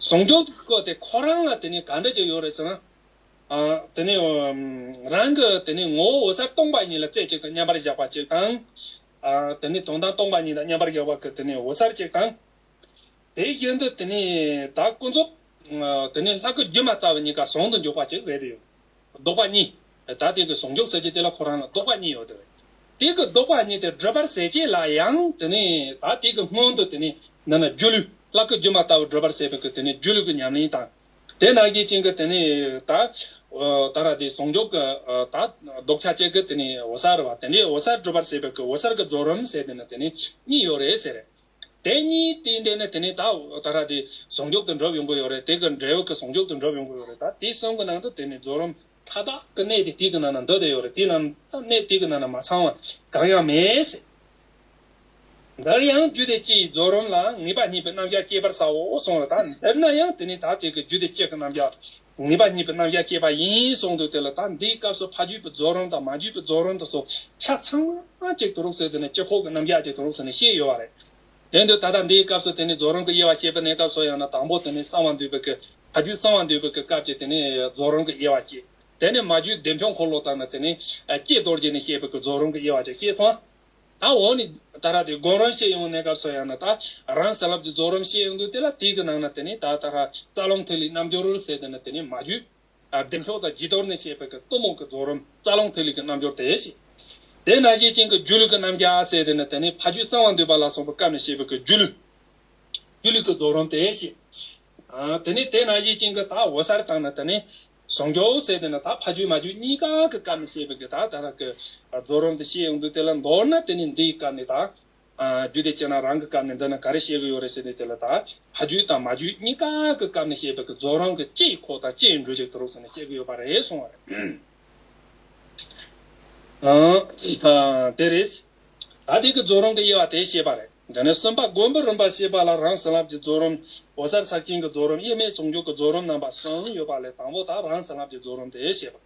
ཟུང་འཇུག་གི་སྐུ་དེ་ཁོ་རང་ལ་དེ་ནས་ག་འདྲ་ཅིག་ཡོད་རེད་ཟེར་ན། ཨ་དེ་ནས་རང་གི་དེ་ནས་ངོ་བོ་འོད་གསལ་སྟོང་པ་ཉིད་ལ་རྩེ་གཅིག་ཏུ་མཉམ་པར་བཞག་པ་གཅིག་དང་། ཨ་དེ་ནས་དོན་དམ་སྟོང་པ་ཉིད་ལ་མཉམ་པར་བཞག་པ་གི་དེ་ནས་འོད་གསལ་གཅིག་དང་། དེ་བཞིན་དུ་དེ་ནས་ད་ཀུན་རྫོབ། དེ་ནས་ལྷ་སྐུ་སྒྱུ་མ་ལྟ་བུ་གཉིས་ཀ་ཟུང་དུ་འཇུག་པ་གཅིག་རེད་དེ་ཡོད། ལྡོག་པ་གཉིས། ད་དེ་གི་ཟུང་འཇུག་ཟེར་གྱི་དེ་ལ་ཁོ་རང་ལ་ལྡོག་པ་གཉིས་ཡོད་དེ་རེད། དེ་གི་ལྡོག་པ་གཉིས་དེ་སྒྲུབ་པར་ཟད་བྱེད་ལ་ཡང་དེ་ནས་ད་དེ་གི་སྔོན་དུ་དེ་ནས་ནི་ནི་སྒྱུ་ལུས་ལྷ་སྐུ་སྒྱུ་མ་ལྟ་བུ་སྒྲུབ་པར་ཟད་པའི་གི་དེ་ནས་སྒྱུ་ལུས་ཀྱི་ཉམས་ལེན་དང་། དེ་ནང་བཞིན་ཅན་གྱི་དེ་ནས་ད་ད་ར་དེ་ཟུང་འཇུག་གི་ད་ལྡོག་ཆ་གཅིག་གི་དེ་ནས་འོད་གསལ་རེད་བ། དེ་འདྲའི་འོད་གསལ་སྒྲུབ་པར་ཟད་པའི་གི་འོད་གསལ་གྱི་རྫོགས་རིམ་ཟེར་དེ་ནི་དེ་ནས་གཉིས་ཡོད་རེད་ཟེར། དེ་གཉིས་དེ་འདི་ནི་དེ་ནི་ད་ད་ར་དེ་ཟུང་འཇུག་ཏུ་འགྲུབ་ཡོང་གི་ཡོད་རེད། དེ་གི་འབྲས་བུ་གི་ཟུང་འཇུག་ཏུ་འགྲུབ་ཡོང་གི་ཡོད་རེད། ད་དེ་གསུམ་གི་ནང་དུ་དེ་ནི་རྫོགས་རིམ་མཐའ་དག་གི་གནད་དེ་དེ་གི་ནང་ན་འདུས་ཏེ་ཡོད་རེད། དེ་ནང་གནད་དེ་གི་ནང་ན་མ་ཚང་བ་གང་ཡང་མེད་ཟེར། འདིར་ཡང་རྒྱུད་སྡེ་སྤྱི་ཡི་རྫོགས་རིམ་ལ་ངེས་པ་གཉིས་པའི་རྣམ་གཞག་བཤད་པར་བྱའོ་གསུངས་ལ། ད་འདིར་ན་ཡང་དེ་ནི་ད་དེ་གི་རྒྱུད་སྡེ་སྤྱི་གི་རྣམ་གཞག་ངེས་པ་གཉིས་པའི་རྣམ་གཞག་བཤད་པ་ཡིན་གསུངས་འདུག་དེ་ལ་ད་འདིའི་སྐབས་སུ་ཕ་རྒྱུད་པའི་རྫོགས་རིམ་དང་མ་རྒྱུད་པའི་རྫོགས་རིམ་དུ་སོགས་ཆ་ཚང་གཅིག་ཏུ་རུག་ཟེར་དེ་ནི་སྤྱི་ཁོག་གི་རྣམ་གཞག་ཅིག་ཏུ་རུག་ཟེར་ནས་བཤད་ཡོད་པ་རེད། དེ་འདི་ད་ལྟ་འདིའི་སྐབས་སུ་དེ་ནི་རྫོགས་རིམ་གྱི་དབྱེ་བ་བཤད་པའི་གནས་སྐབས་སུ་ཡང་ན་དང་པོ་དེ་ནི་གསང་བ་འདུས་པའི་གི་ཕ་རྒྱུད་གསང་བ་འདུས་པའི་གི་སྐབས་ཀྱི་དེ་ནི་རྫོགས་རིམ་གྱི་དབྱེ་བ་བཤད། དེ་ནི་མ་རྒྱུད་བདེ་མཆོག་འཁོར་ལོ་ལྟར་ན་དེ་ནི་ཀྱེ་རྡོ་རྗེ་ནས་བཤད་པའི་གི་རྫོགས་རིམ་གྱི་དབྱེ་བ་ཅིག་བཤད་ཐོང་། ད་འོ་ནི་ད་ར་དེ་སྒོམ་རིམ་བཤད་ཡོང་གནས་སྐབས་སུ་ཡང་ན་ད་རང་བྱིན་རླབས་ཀྱི་རྫོགས་རིམ་བཤད་ཡོང་དུས་དེ་ལ་དེའི་གི་ནང་ན་དེ་ནི་ད་ད་ར་རྩ་རླུང་ཐིག་ལེའི་རྣལ་འབྱོར་ཟེར་དེ་ནི་དེ་ནི་མ་རྒྱུད། ཨ་བདེ་མཆོག་དང་རྗེས་ཐོབ་ནས་བཤད་པའི་གི་གཏི་མུག་གི་རྫོགས་རིམ་རྩ་རླུང་ཐིག་ལེ་གི་རྣལ་འབྱོར་དེ་བཤད། དེ་ནང་བཞིན་ཅན་གྱི་སྒྱུ་ལུས་ཀྱི་རྣམ་གཞག་ཟེར་དེ་ནི་དེ་ནི་ཕ་རྒྱུད་གསང་བ་འདུས་པ་ལ་སོགས་པའི་སྐབས་ནས་བཤད་པའི་གི་སྒྱུ་ལུས། སྒྱུ་ལུས་ཀྱི་རྫོགས་རིམ་དེ་བཤད། ཨ་དེ་ནི་དེ་ནང་བཞིན་ཅན་གྱི་ད་འོད་གསལ་དང་ནི་དེ་ནི་ཟུང་འཇུག་ཟེར་དེ་ནི་ད་ཕ་རྒྱུད་མ་རྒྱུད་གཉིས་ཀ་གི་སྐབས་ནས་བཤད་པའི་གི་ད་ད་ར་གི་རྫོགས་རིམ་དེ་བཤད་ཡོང་དུས་དེ་ལ་མདོར་ན་དེ་ནི་འདིའི་སྐབས་ནས་ད། ཨ་རྒྱུད་སྡེ་སྤྱི་རྣམས་རང་གི་སྐབས་ནས་འདི་ན་ག་རེ་བཤད་ཀྱི་ཡོད་རེད་ཟེར་ནས་དེ་ལ་ད་ཕ་རྒྱུད་དང་མ་རྒྱུད་གཉིས་ཀ་གི་སྐབས་ནས་བཤད་པའི་གི་རྫོགས་རིམ་གྱི་སྤྱི་ཡི་ཁོག་དང་སྤྱི་ཡི་འགྲོས་ཅིག་ཏུ་རུག་ཟེར་ནས་བཤད་ཀྱི་ཡོད་པ་རེད་གསུངས་པ་རེད། ཨ་དེ་རེད། ད་དེ་གི་རྫོགས་རིམ་གྱི་དབྱེ་བ་དེ་བཤད་པ་རེད། དེ་ནས་གསུམ་པ་སྒོམ་པའི་རིམ་པ་བཤད་པ་ལ་རང་བྱིན་རླབས་ཀྱི་རྫོགས་རིམ། འོད་གསལ་ཕྱག་ཆེན་གྱི་རྫོགས་རིམ། དབྱེར་མེད་ཟུང་འཇུག་གི་རྫོགས་རིམ་རྣམ་པ་གསུམ་ཡོད་པ་ལས་དང་པོ་ད་རང་བྱིན་རླབས་ཀྱི་རྫོགས་རིམ་དེ་བཤད་པ།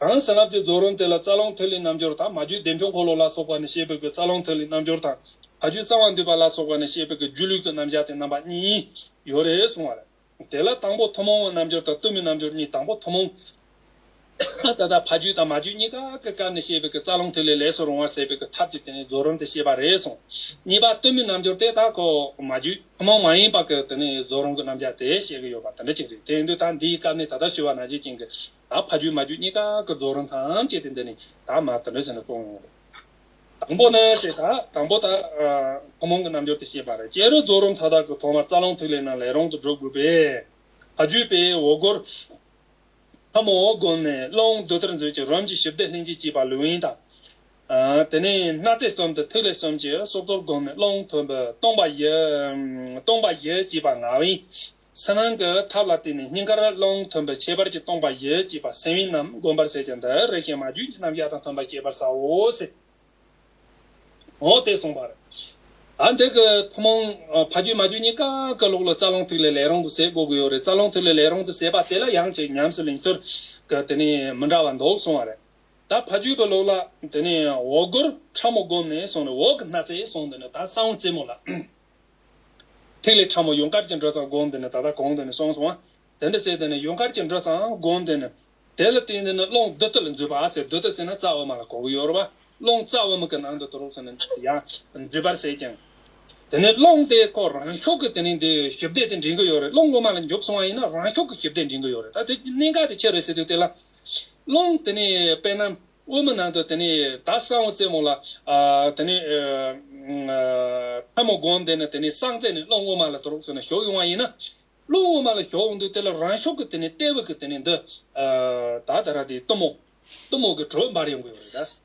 རང་བྱིན་རླབས་ཀྱི་རྫོགས་རིམ་དེ་ལ་རྩ་རླུང་ཐིག་ལེའི་རྣལ་འབྱོར་དང་མ་རྒྱུད་བདེ་མཆོག་འཁོར་ལོ་ལ་སོགས་པ་ནས་བཤད་པའི་གི་རྩ་རླུང་ཐིག་ལེའི་རྣལ་འབྱོར་དང་ ཕ་རྒྱུད་གསང་བ་འདུས་པ་ལ་སོགས་པ་ནས་བཤད་པའི་གི་སྒྱུ་ལུས་ཀྱི་རྣམ་གཞག་དེ་རྣམ་པ་གཉིས་ཡོད་རེད་གསུངས་པ་རེད། དེ་ལ་དང་པོ་ཐུན་མོང་གི་རྣལ་འབྱོར་དང་གཏི་མུག་རྣལ་འབྱོར་གཉིས། དང་པོ་ཐུན་མོང་། ད་ལྟ་ཕ་རྒྱུད་དང་མ་རྒྱུད་གཉིས་ཀ་གི་སྐབས་ནས་བཤད་པའི་གི་རྩ་རླུང་ཐིག་ལེ་ལས་སུ་རུང་བ་ཟེར་བའི་གི་ཐབས་ཀྱི་དེ་ནས་རྫོགས་རིམ་དེ་བཤད་པ་རེད་གསུངས། གཉིས་པ་གཏི་མུག་རྣལ་འབྱོར་དེ་ད་ཁོ་མ་རྒྱུད་ཐུན་མོང་མ་ཡིན་པ་གི་དེ་ནས་རྫོགས་རིམ་གྱི་རྣམ་གཞག་དེ་བཤད་གི་ཡོད་པ་དེ་འདྲ་ཅིག་རེད། དེ་ཡིན་དུས་ད་འདིའི་སྐབས་ནས་ད་ལྟ་ཞུས་པ་ནང་བཞིན་ཅན་གྱི་ད་ཕ་རྒྱུད་མ་རྒྱུད་གཉིས་ཀ་གི་རྫོགས་རིམ་ཐམས་ཅད་དེ་འདི་ནས་ད་མ་དེ་འདྲ་ཟེར་ནས་གསུངས་ཡོང་རེད། དང་པོ་ནི་ཟེར་ད་དང་པོ་ད་ཐུན་མོང་གི་རྣལ་འབྱོར་དེ་བཤད་པ་རེད། བྱེད་རིམ་རྫོགས་རིམ་མཐའ་དག་གི་ཐོག་མར་རྩ་རླུང་ཐིག་ལེ་རྣམས་ལས་རུང་དུ་སྒྲུབ་དགོས་པས། ཕ་རྒྱུད་པས་འོག་སྒོར་ཕྲ་མོ་བསྒོམས་ནས་རླུང་རྡུལ་ལྟར་འཛུད་ཅིང་རིམ་གྱིས་ཞུ་བདེ་ལྷན་ཅིག་སྐྱེས་པ་ལུས་ཡིན་དང་། དེ་ནས་སྣ་རྩེ་གསུམ་དུ་ཐིག་ལེ་གསུམ་གྱི་སྲོག་རྩོལ་བསྒོམས་ནས་རླུང་མཐུན་པའི་སྟོང་པ་བཞི། སྟོང་པ་བཞི་སྐྱེས་པ་ལྔ་བ་ཡིན། ཕྱི་ནང་གི་ཐབས་ལ་བརྟེན་ནས་སྙིང་གར་རླུང་མཐུན་པའི་ཁྱད་པར་གྱི་སྟོང་པ་བཞི་སྐྱེས་པ་སེམས་ཡིན་རྣམས་བསྒོམ་པར་ཟད་ཀྱང་འདི་རེ་ཞིག་མ་རྒྱུད་ཀྱི་རྣམ་གཞག་དང་མཐུན་པར་ཤེས་པར་བྱའོ་ཟེར། འོ་དེ་གསུངས་པ་རེད། ད་འདི་གི་ཐུན་མོང་ཕ་རྒྱུད་མ་རྒྱུད་གཉིས་ཀ་གི་ལུགས་ལ་རྩ་རླུང་ཐིག་ལེ་ལས་རུང་དུ་ཟད་དགོས་ཀྱི་ཡོད་རེད། རྩ་རླུང་ཐིག་ལེ་ལས་རུང་དུ་ཟད་པ་དེ་ལ་ཡང་ཅིག་ཉམས་སུ་ལེན་ཚུལ་གི་དེ་ནས་མི་འདྲ་བ་འདུག་གསུངས་པ་རེད། ད་ཕ་རྒྱུད་པའི་ལུགས་ལ་དེ་ནས་འོག་སྒོར་ཕྲ་མོ་བསྒོམས་ནས་གསུངས་ནས། འོག་གི་སྣ་རྩེ་གསུངས་དེ་ནས་ད་གསང་བ་རྩེ་མོ་ལ། ཐིག་ལེ་ཕྲ་མོ་ཡུངས་ཀར་གྱི་འགྲོས་ཙམ་བསྒོམས་དེ་ནས་ད་ལྟ་གོང་དེ་ནས་གསུངས་སོང་བ། དེ་འདྲ་ཟེར་དེ་ནས་ཡུངས་ཀར་གྱི་འགྲོས་ཙམ་བསྒོམས་དེ་ནས། དེ་ལ་བརྟེན་དེ་ནས་རླུང་རྡུལ་ལྟར་འཛུད་པ་ཟེར། རྡུལ་ལྟར་ཟེར་ན་རྩ་དབུ་མ་ལ་གོ་གི་ཡོད་རེད་བ། རླུང་རྩ་དབུ་མ་གི་ནང་དུ་དུ་རུག་ཟེར་ནས་ཡང་འཛུད་པར་ཟད་ཀྱང་། དེ་ནས་རླུང་དེ་ཁོ་རང་ཤུགས་ཀྱིས་དེ་ནས་འདི་ཞུ་བདེ་དེ་འདྲེན་གི་ཡོད་རེད། རླུང་དབུ་མ་ལ་འཇུག་སོང་བ་ཡིན་ན་རང་ཤུགས་ཀྱིས་ཞུ་བདེ་འདྲེན་གི་ཡོད་རེད། ད་དེ་གནད་འགག་དེ་ཆི་རེད་ཟེར་དུས་དེ་ལ། རླུང་དེ་ནས་དཔེར་ན་དབུ་མའི་ནང་དུ་དེ་ནས་ད་གསང་བ་རྩེ་མོ་ལ་ཨ་དེ་ནས་ཨ་ཕྲ་མོ་བསྒོམས་དེ་ནས་དེ་ནས་གསང་རྩེ་ནས་རླུང་དབུ་མ་ལ་དུ་རུག་ཟེར་ནས་ཞུགས་ཡོང་བ་ཡིན་ན། རླུང་དབུ་མ་ལ་ཞུགས་འོང་དུས་དེ་ལ་རང་ཤུགས་ཀྱིས་དེ་ནས་ལྟེ་བ་གི་དེ་ནས་འདི་ཨ་ད་ད་ར་དེ་གཏུམ་མོ། གཏུམ་མོ་གི་དྲོད་འབར་ཡོང་གི་ཡོད་རེད་ད།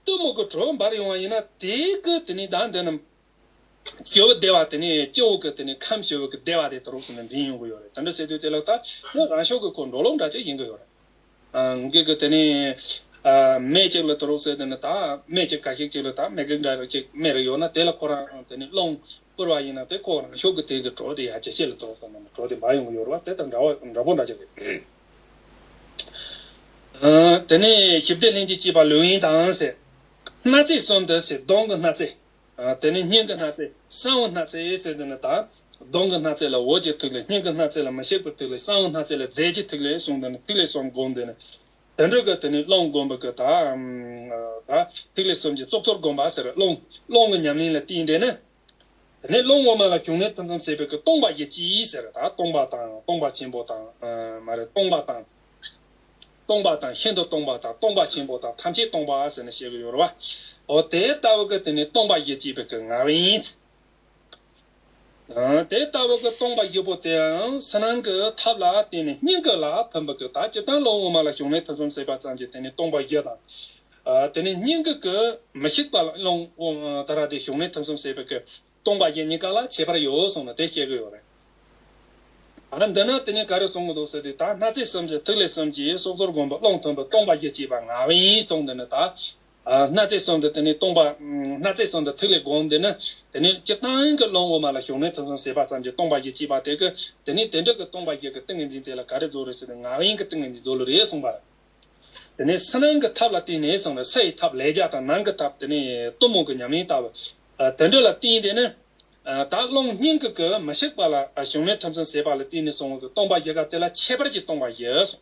གཏུམ་མོ་གི་དྲོད་འབར་ཡོང་བ་ཡིན་ན་དེ་གི་དེ་ནས་ད་འདི་ནས། སྤྱི་བོ་བདེ་བ་དེ་ནས་སྤྱི་བོ་གི་དེ་ནས་ཁམས་སྤྱི་བོ་གི་བདེ་བ་དེ་དུ་རུག་ཟེར་ནས་འདྲེན་ཡོང་གི་ཡོད་རེད། དེ་འདྲ་ཟེར་དུས་དེ་ལ་ད་ནི་རང་ཤུགས་ཀྱི་ཁོ་འགྲོ་ལུགས་འདྲ་ཅིག་ཡིན་གི་ཡོད་རེད། ཨ་འགི་གི་དེ་ནས་ཨ་མེ་གཅིག་ལ་དུ་རུག་ཟེར་དེ་ནས་ད་མེ་གཅིག་ཁ་ཤས་གཅིག་ལ་ད་མེ་གི་འདྲ་རེ་གཅིག་མེ་རེ་ཡོད་ན་དེ་ལ་ཁོ་རང་དེ་ནས་རླུང་སྤུར་བ་ཡིན་ན་དེ་ཁོ་རང་ཤུགས་ཀྱི་དེ་གི་དྲོད་དེ་ཡར་ཇེ་ཆེ་ལ་དུ་རུག་ཟེར་ནས་དྲོད་དེ་འབར་ཡོང་གི་ཡོད་རེད་བ། དེ་དང་འདྲ་བ་འདྲ་པོ་འདྲ་ཅིག་རེད། ཨ་དེ་ནས་ཞི་བདེ་ལྷན་ཅིག་སྐྱེས་པ་ལུས་ཡིན་དང་ཟེར། སྣ་རྩེ་གསུམ་དུ་ཟེར། གདོང་གི་སྣ་རྩེ། ཨ་དེ་ནས་སྙིང་གི་སྣ་རྩེ། གསང་བའི་སྣ་རྩེ་ཟེར་དེ་ནི་ད། གདོང་གི་སྣ་རྩེ་ལ་འོད་ཀྱི་ཐིག་ལེ། སྙིང་གི་སྣ་རྩེ་ལ་མི་ཤིགས་པའི་ཐིག་ལེ། གསང་བའི་སྣ་རྩེ་ལ་རྫས་ཀྱི་ཐིག་ལེ་གསུངས་དེ་ནི་ཐིག་ལེ་གསུམ་བསྒོམས་དེ་ནི། དེ་འདྲ་གི་དེ་ནི་རླུང་བསྒོམ་པ་གི་ད། ཨམ་ད་ཐིག་ལེ་གསུམ་གྱི་གཙུག་ཏོར་བསྒོམ་པ་ཟེར། རླུང་རླུང་གི་ཉམས་ལེན་ལ་བརྟེན་དེ་ནི། དེ་ནས་རླུང་དབུ་མ་ལ་ཞུགས་གནས་ཐུན་མཚམས་ཟད་པའི་གི་སྟོང་པ་བཞི་སྐྱེས་ཟེར། ད་སྟོང་པ་དང་སྟོང་པ་ཆེན་པོ་དང་ཨ་མ་རེད། སྟོང་པ་དང་། སྟོང་པ་དང་ཤིན་ཏུ་སྟོང་པ་དང་སྟོང་པ་ཆེན་པོ་དང་ཐམས་ཅད་སྟོང་པ་ཟེར་ནས་བཤད་གི་ཡོད་རེད་བ། འོ་དེ་ལྟ་བུ་གི་དེ་ནས་སྟོང་པ་བཞི་སྐྱེས་པའི་གི་ངག་དབང་ཡིན། ཨ་དེ་ལྟ་བུ་གི་སྟོང་པ་བཞི་པོ་དེའང་ཕྱི་ནང་གི་ཐབས་ལ་བརྟེན་ནས་སྙིང་གི་ལ་ཕན་པ་གི་ད་སྤྱིར་བཏང་རླུང་དབུ་མ་ལ་ཞུགས་གནས་ཐུན་མཚམས་ཟད་པ་ཙམ་གྱིས་དེ་ནས་སྟོང་པ་བཞི་དང་། ཨ་དེ་ནས་སྙིང་གི་གི་མི་ཤིགས་པ་ལ་རླུང་དབུ་ད་ར་དེ་ཞུགས་གནས་ཐུན་མཚམས་ཟད་པའི་གི་སྟོང་པ་བཞི་གཉིས་ཀ་ལ་ཁྱད་པར་ཡོད་གསུངས་ནས་དེ་བཤད་གི་ཡོད་རེད། ཨ་འདི་ན་དེ་ནས་ག་རེ་གསུང་གི་འདུག་ཟེར་དུས་ད་སྣ་རྩེ་གསུམ་གྱི་ཐིག་ལེ་གསུམ་གྱི་སྲོག་རྩོལ་བསྒོམ་པ་རླུང་མཐུན་པའི་སྟོང་པ་བཞི་སྐྱེས་པ་ངག་དབང་ཡིན་གསུངས་འདི་ནི་ད། ཨ་སྣ་རྩེ་གསུམ་དུ་དེ་ནས་སྟོང་པ། སྣ་རྩེ་གསུམ་དུ་ཐིག་ལེ་བསྒོམ་འདི་ནི། དེ་ནས་སྤྱིར་བཏང་གི་རླུང་དབུ་མ་ལ་ཞུགས་གནས་ཐུན་མཚམས་ཟད་པ་ཙམ་གྱིས་སྟོང་པ་བཞི་སྐྱེས་པ་དེ་གི། དེ་ནས་དེ་འདྲ་གི་སྟོང་པ་བཞི་གི་ཏིང་ངེ་འཛིན་དེ་ལ་ག་རེ་རྫོགས་རེད་ཟེར་ན་ངག་དབང་གི་ཏིང་ངེ་འཛིན་རྫོགས་ལ་རེད་གསུངས་པ་རེད། དེ་ནས་ཕྱི་ནང་གི་ཐབས་ལ་བརྟེན་ནས་གསུངས་རེད། ཕྱི་ཡི་ཐབས་ལས་རྒྱ་དང་ནང་གི་ཐབས་དེ་ནས་གཏུམ་མོ་གི་ཉམས་ལེན་ལྟ་བུ། ཨ་དེ་འདྲ་ལ་བརྟེན་དེ་ནི། ཨ་ད་རླུང་སྙིང་གི་གི་མི་ཤིགས་པ་ལ་ཨ་ཞུགས་གནས་ཐུན་མཚམས་ཟད་པ་ལ་བརྟེན་ནས་གསུངས་པའི་གི་སྟོང་པ་བཞི་ག་དེ་ལ་ཁྱད་པར་གྱི་སྟོང་པ་བཞི་གསུངས།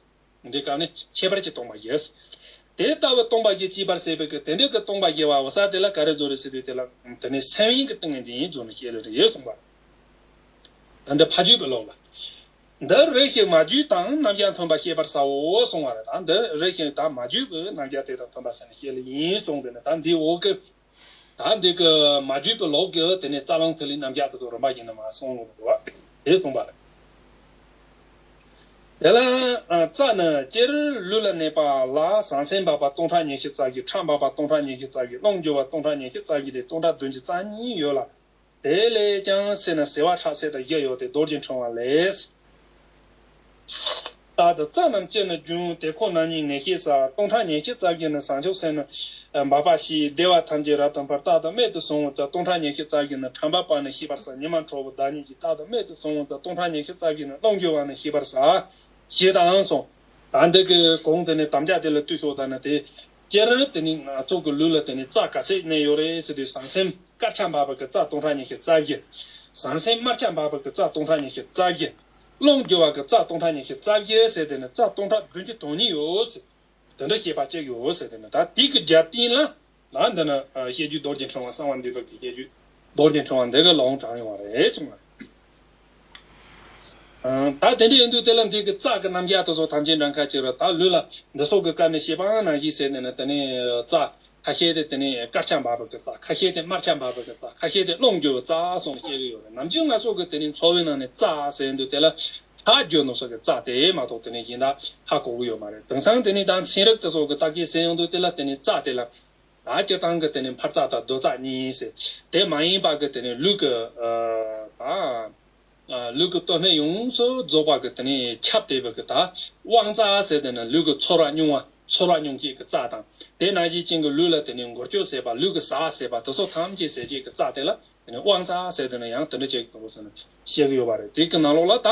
འདི་སྐབས་ནི་ཁྱད་པར་གྱི་སྟོང་པ་བཞི། དེ་ལྟ་བུ་སྟོང་པ་བཞི་སྐྱེས་པར་ཟད་པའི་གི་དེ་འདྲའི་གི་སྟོང་པ་བཞི་བ་འོ་ས་དེ་ལ་ག་རེ་རྫོགས་རེད་ཟེར་དུས་དེ་ལ་དེ་ནི་སེམས་དབེན་གྱི་ཏིང་ངེ་འཛིན་ཡིན་རྫོགས་ནས་བཤད་ལེ་རེད་གསུངས་པ། འདི་ཕ་རྒྱུད་ཀྱི་ལུགས་ལ། འདི་རེ་ཞིག་མ་རྒྱུད་དང་རྣམ་གཞག་མཐུན་པར་ཤེས་པར་བྱའོ་གསུང་བ་རེད། ད་འདི་རེ་ཞིག་ད་མ་རྒྱུད་ཀྱི་རྣམ་གཞག་དེ་དང་མཐུན་པར་བྱས་ནས་བཤད་ལེ་ཡིན་གསུངས་དེ་ནི་ད་འདི་འོག་གི། ད་འདི་གི་མ་རྒྱུད་ཀྱི་ལུགས་ཀྱི་དེ་ནས་རྩ་རླུང་ཐིག་ལེ་རྣམ་གཞག་དེ་ཚོ་རིམ་པ་བཞིན་དུ་མར་གསུངས་ཡོང་གི་འདུག་བ། དེ་གསུངས་པ་རེད། དེ་ལ་ཨ་རྩ་ནི་སྤྱིར་ལུས་ལ་གནས་པ་ལ་ཟང་ཟིང་འབབ་པ་སྟོང་ཕྲག་ཉི་ཤུ་རྩ་བཞི། ཁྲག་འབབ་པ་སྟོང་ཕྲག་ཉི་ཤུ་རྩ་བཞི། རླུང་རྒྱུ་བ་སྟོང་ཕྲག་ཉི་ཤུ་རྩ་བཞི་སྟེ་སྟོང་ཕྲག་བདུན་ཅུ་རྩ་གཉིས་ཡོད་ལ། དེ་ལས་ཀྱང་ཚེ་ནི་ཟད་པ་ཕྲག་ཚད་དང་བཞི་ཡོད་དེ་རྡོ་རྗེ་འཕྲེང་བ་ལས། རྟག་ཏུ་རྩ་རྣམས་སྤྱི་ནི་འབྱུང་དེ་ཁོ་ན་ཉིད་ངེས་ཤེས་ས། སྟོང་ཕྲག་ཉི་ཤུ་རྩ་བཞི་ནི་བྱང་ཆུབ་སེམས་ནི་འབབ་པ་ཞེས་བདེ་བ་ཐམས་ཅད་རབ་ཏུ་འབར། རྟག་ཏུ་རྨད་དུ་བྱུང་བ་དང་སྟོང་ཕྲག་ཉི་ཤུ་རྩ་བཞི་ནི་ཁྲག་འབབ་པ་ནི་ཤེས་པར་བྱ། ཉི་མ་ཁྲོ་བོ་ཟླ་ཉིད་ཀྱི། རྟག་ཏུ་རྨད་དུ་བྱུང་བ་དང་སྟོང་ཕྲག་ཉི་ཤུ་རྩ་བཞི་ནི་རླུང་རྒྱུ་བ་ནི་ཤེས་པར་བྱ། ཞེས་དང་གསུངས། ད་འདི་གི་གོང་དེ་ནས་དམ་བཅའ་དེ་ལ་ལྟོས་ཤོག་ད་ནི་དེ། སྤྱིར་དེ་ནི་ང་ཚོ་གི་ལུས་ལ་དེ་ནི་རྩ་ག་ཚད་གནས་ཡོད་རེད་ཟེར་དུས། ཟང་ཟིང་དཀར་ཆ་འབབ་པ་གི་རྩ་སྟོང་ཕྲག་ཉི་ཤུ་རྩ་བཞི། ཟང་ཟིང་དམར་ཆ་འབབ་པ་གི་རྩ་སྟོང་ཕྲག་ཉི་ཤུ་རྩ་བཞི། རླུང་རྒྱུ་བ་གི་རྩ་སྟོང་ཕྲག་ཉི་ཤུ་རྩ་བཞི་ཟེར་དེ་ནི་རྩ་སྟོང་ཕྲག་བདུན་ཅུ་དོན་གཉིས་ཡོད་ཟེར། དེ་འདྲ་བཤད་པ་གཅིག་ཡོད་ཟེར་དེ་ནི། ད་དེ་གི་རྒྱབ་རྟེན་ལ་ད་འདི་ནི་བཤད་རྒྱུད་རྡོ་རྗེ་འཆང་བ་གསང་བ་འདུས་པ་གི་བཤད་རྒྱུད་རྡོ་རྗེ་འཆང་བ་འདི་གི་ལུང་དྲངས་ཡོང་བ་རེད་གསུངས་པ་རེད། ཨ། ད་དེ་འདྲ་ཡིན་དུས་དེ་ལ་འདི་གི་རྩ་གི་རྣམ་གཞག་དེ་ཚོ་ཐམས་ཅད་འདྲ་ཁ་ཅིག་རེད། ད་ལུས་ལ་འདི་སོགས་ཀྱི་སྐབས་ནས་བཤད་པ་ནང་བཞིན་ཟེར་ནས་ནི། དེ་ནས་རྩ་ཁ་ཤས་དེ་དེ་ནས་དཀར་ཆ་འབབ་པ་གི་རྩ། ཁ་ཤས་དེ་དམར་ཆ་འབབ་པ་གི་རྩ། ཁ་ཤས་དེ་རླུང་རྒྱུ་བའི་རྩ་གསུངས་ནས་བཤད་ཀྱི་ཡོད་རེད། ནམ་རྒྱུན་ང་ཚོ་གི་དེ་ནས་འཚོ་བའི་ནང་ནས་རྩ་ཟེར་དུས་དེ་ལ་ཁྲག་རྒྱུ་ནོ་སོགས་ཀྱི་རྩ་དེ་མ་གཏོགས་དེ་ནས་གཞན་དག་ཧ་གོ་གི་ཡོད་མ་རེད། དེང་སང་དེ་ནས་ད་ཚན་རིག་དེ་སོགས་ཀྱི་བརྟག་དཔྱད་ཟེར་ཡོང་དུས་དེ་ལ་དེ་ནས་རྩ་དེ་ལ། ད་སྤྱིར་བཏང་གི་དེ་ནི་འཕར་རྩ་དང་སྡོད་རྩ་གཉིས་ཟེར། དེ་མ་ཡིན་པ་གི་དེ་ནི་ལུས་ཀྱི་ཨ་ད་ཨ་ལུས་ཀྱི་སྟོད་སྨད་ཡོངས་སུ་རྫོགས་པ་གི་དེ་ནི་ཁྱབ་བསྡད་པ་གི་ད་དབང་རྩ་ཟེར། དེ་ནི་ལུས་ཀྱི་ཚོར་བ་མྱོང་བ། ཚོར་བ་མྱོང་བྱེད་ཀྱི་རྩ་དང་། དེ་ནང་བཞིན་ཅན་གྱི་ལུས་ལ་དེ་ནི་འགུལ་སྐྱོད་ཟེར་བ། ལུས་ཀྱི་ཟ་བ་ཟེར་བ་དེ་ཚོ་ཐམས་ཅད་ཟ་བྱེད་ཀྱི་རྩ་དེ་ལ། དེ་ནི་དབང་རྩ་ཟེར། དེ་ནི་ཡང་དེ་འདྲ་བྱེད་ཀྱི་འདུག་ཟེར་ནས་བཤད་ཀྱི་ཡོད་པ་རེད། དེ་གི་ནང་ལོགས་ལ་ད་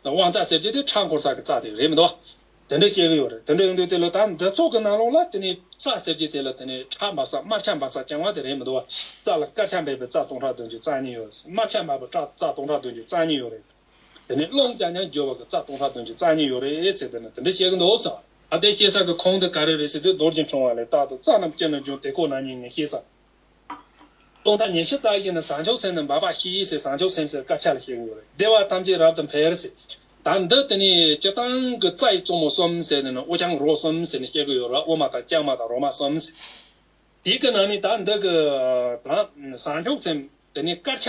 དབང་རྩ་ཟེར་རྒྱུ་དེ་ཁྲག་འཁོར་ས་གི་རྩ་དེ་རེད་མི་འདུག་བ། དེ་འདྲ་བཤད་ཀྱི་ཡོད་རེད། དེ་འདྲ་ཡིན་དུས་དེ་ལ་ད་འདི་ཚོ་གི་ནང་ལོགས་ལ་དེ་ནི་རྩ་ཟེར་རྒྱུ་དེ་ལ་དེ་ནི་ཁྲག་འབབ་ས། དམར་ཆ་འབབ་ས་རྐྱང་བ་དེ་རེད་མི་འདུག་བ། རྩ་ལ་དཀར་ཆ་འབབ་པའི་རྩ་སྟོང་ཕྲག་བདུན་ཅུ་རྩ་གཉིས་ཡོད། དམར་ཆ་འབབ་པའི་རྩ་རྩ་སྟོང་ཕྲག་བདུན་ཅུ་རྩ་གཉིས་ཡོད་རེད། དེ་ནི་རླུང་རྐྱང་རྐྱང་རྒྱུ་བ་གི་རྩ་སྟོང་ཕྲག་བདུན་ཅུ་རྩ་གཉིས་ཡོད་རེད་ཟེར། དེ་ནི་དེ་འདྲ་བཤད་ཀྱི་འདུག་ཟེར། ཨ། དེ་བཤད་ས་གི་ཁུངས་དེ་ག་རེ་རེད་ཟེར་དུས་རྡོ་རྗེ་འཆང་བ་ལས། རྟག་ཏུ་རྩ་རྣམས་སྐྱེ་ནས་འབྱུང་། དེ་ཁོ་ན་ཉིད་ངས་ཤེས་ས། སྟོང་ཕྲག་ཉི་ཤུ་རྩ་བཞི་ནི་ཟངས་ལྕགས་སེམས་ནི་འབབ་པ་ཤེས་ཟེར། ཟངས་ལྕགས་སེམས་ཟེར་དཀར་ཆ་ལ་བཤད་ཀྱི་ཡོད་རེད། བདེ་བ་ཐམས་ཅད་རབ་ཏུ་འཕེལ་ཟེར། ད་འདི་དེ་ནི་སྤྱིར་བཏང་གི་རྩ་ཡི་གཙོ་མོ་གསུམ་ཟེར་ནས་ནི་དབུ་རྐྱང་རོ་གསུམ་ཟེར་ནས་བཤད་ཀྱི་ཡོད་རེད། དབུ་མ་དང་རྐྱང་མ་དང་རོ་མ་གསུམ་ཟེར། དེ་གི་ནང་ནས་ད་འདི་གི་ད་ཟངས་ལྕགས་སེམས་དེ་ནི་དཀར་ཆ།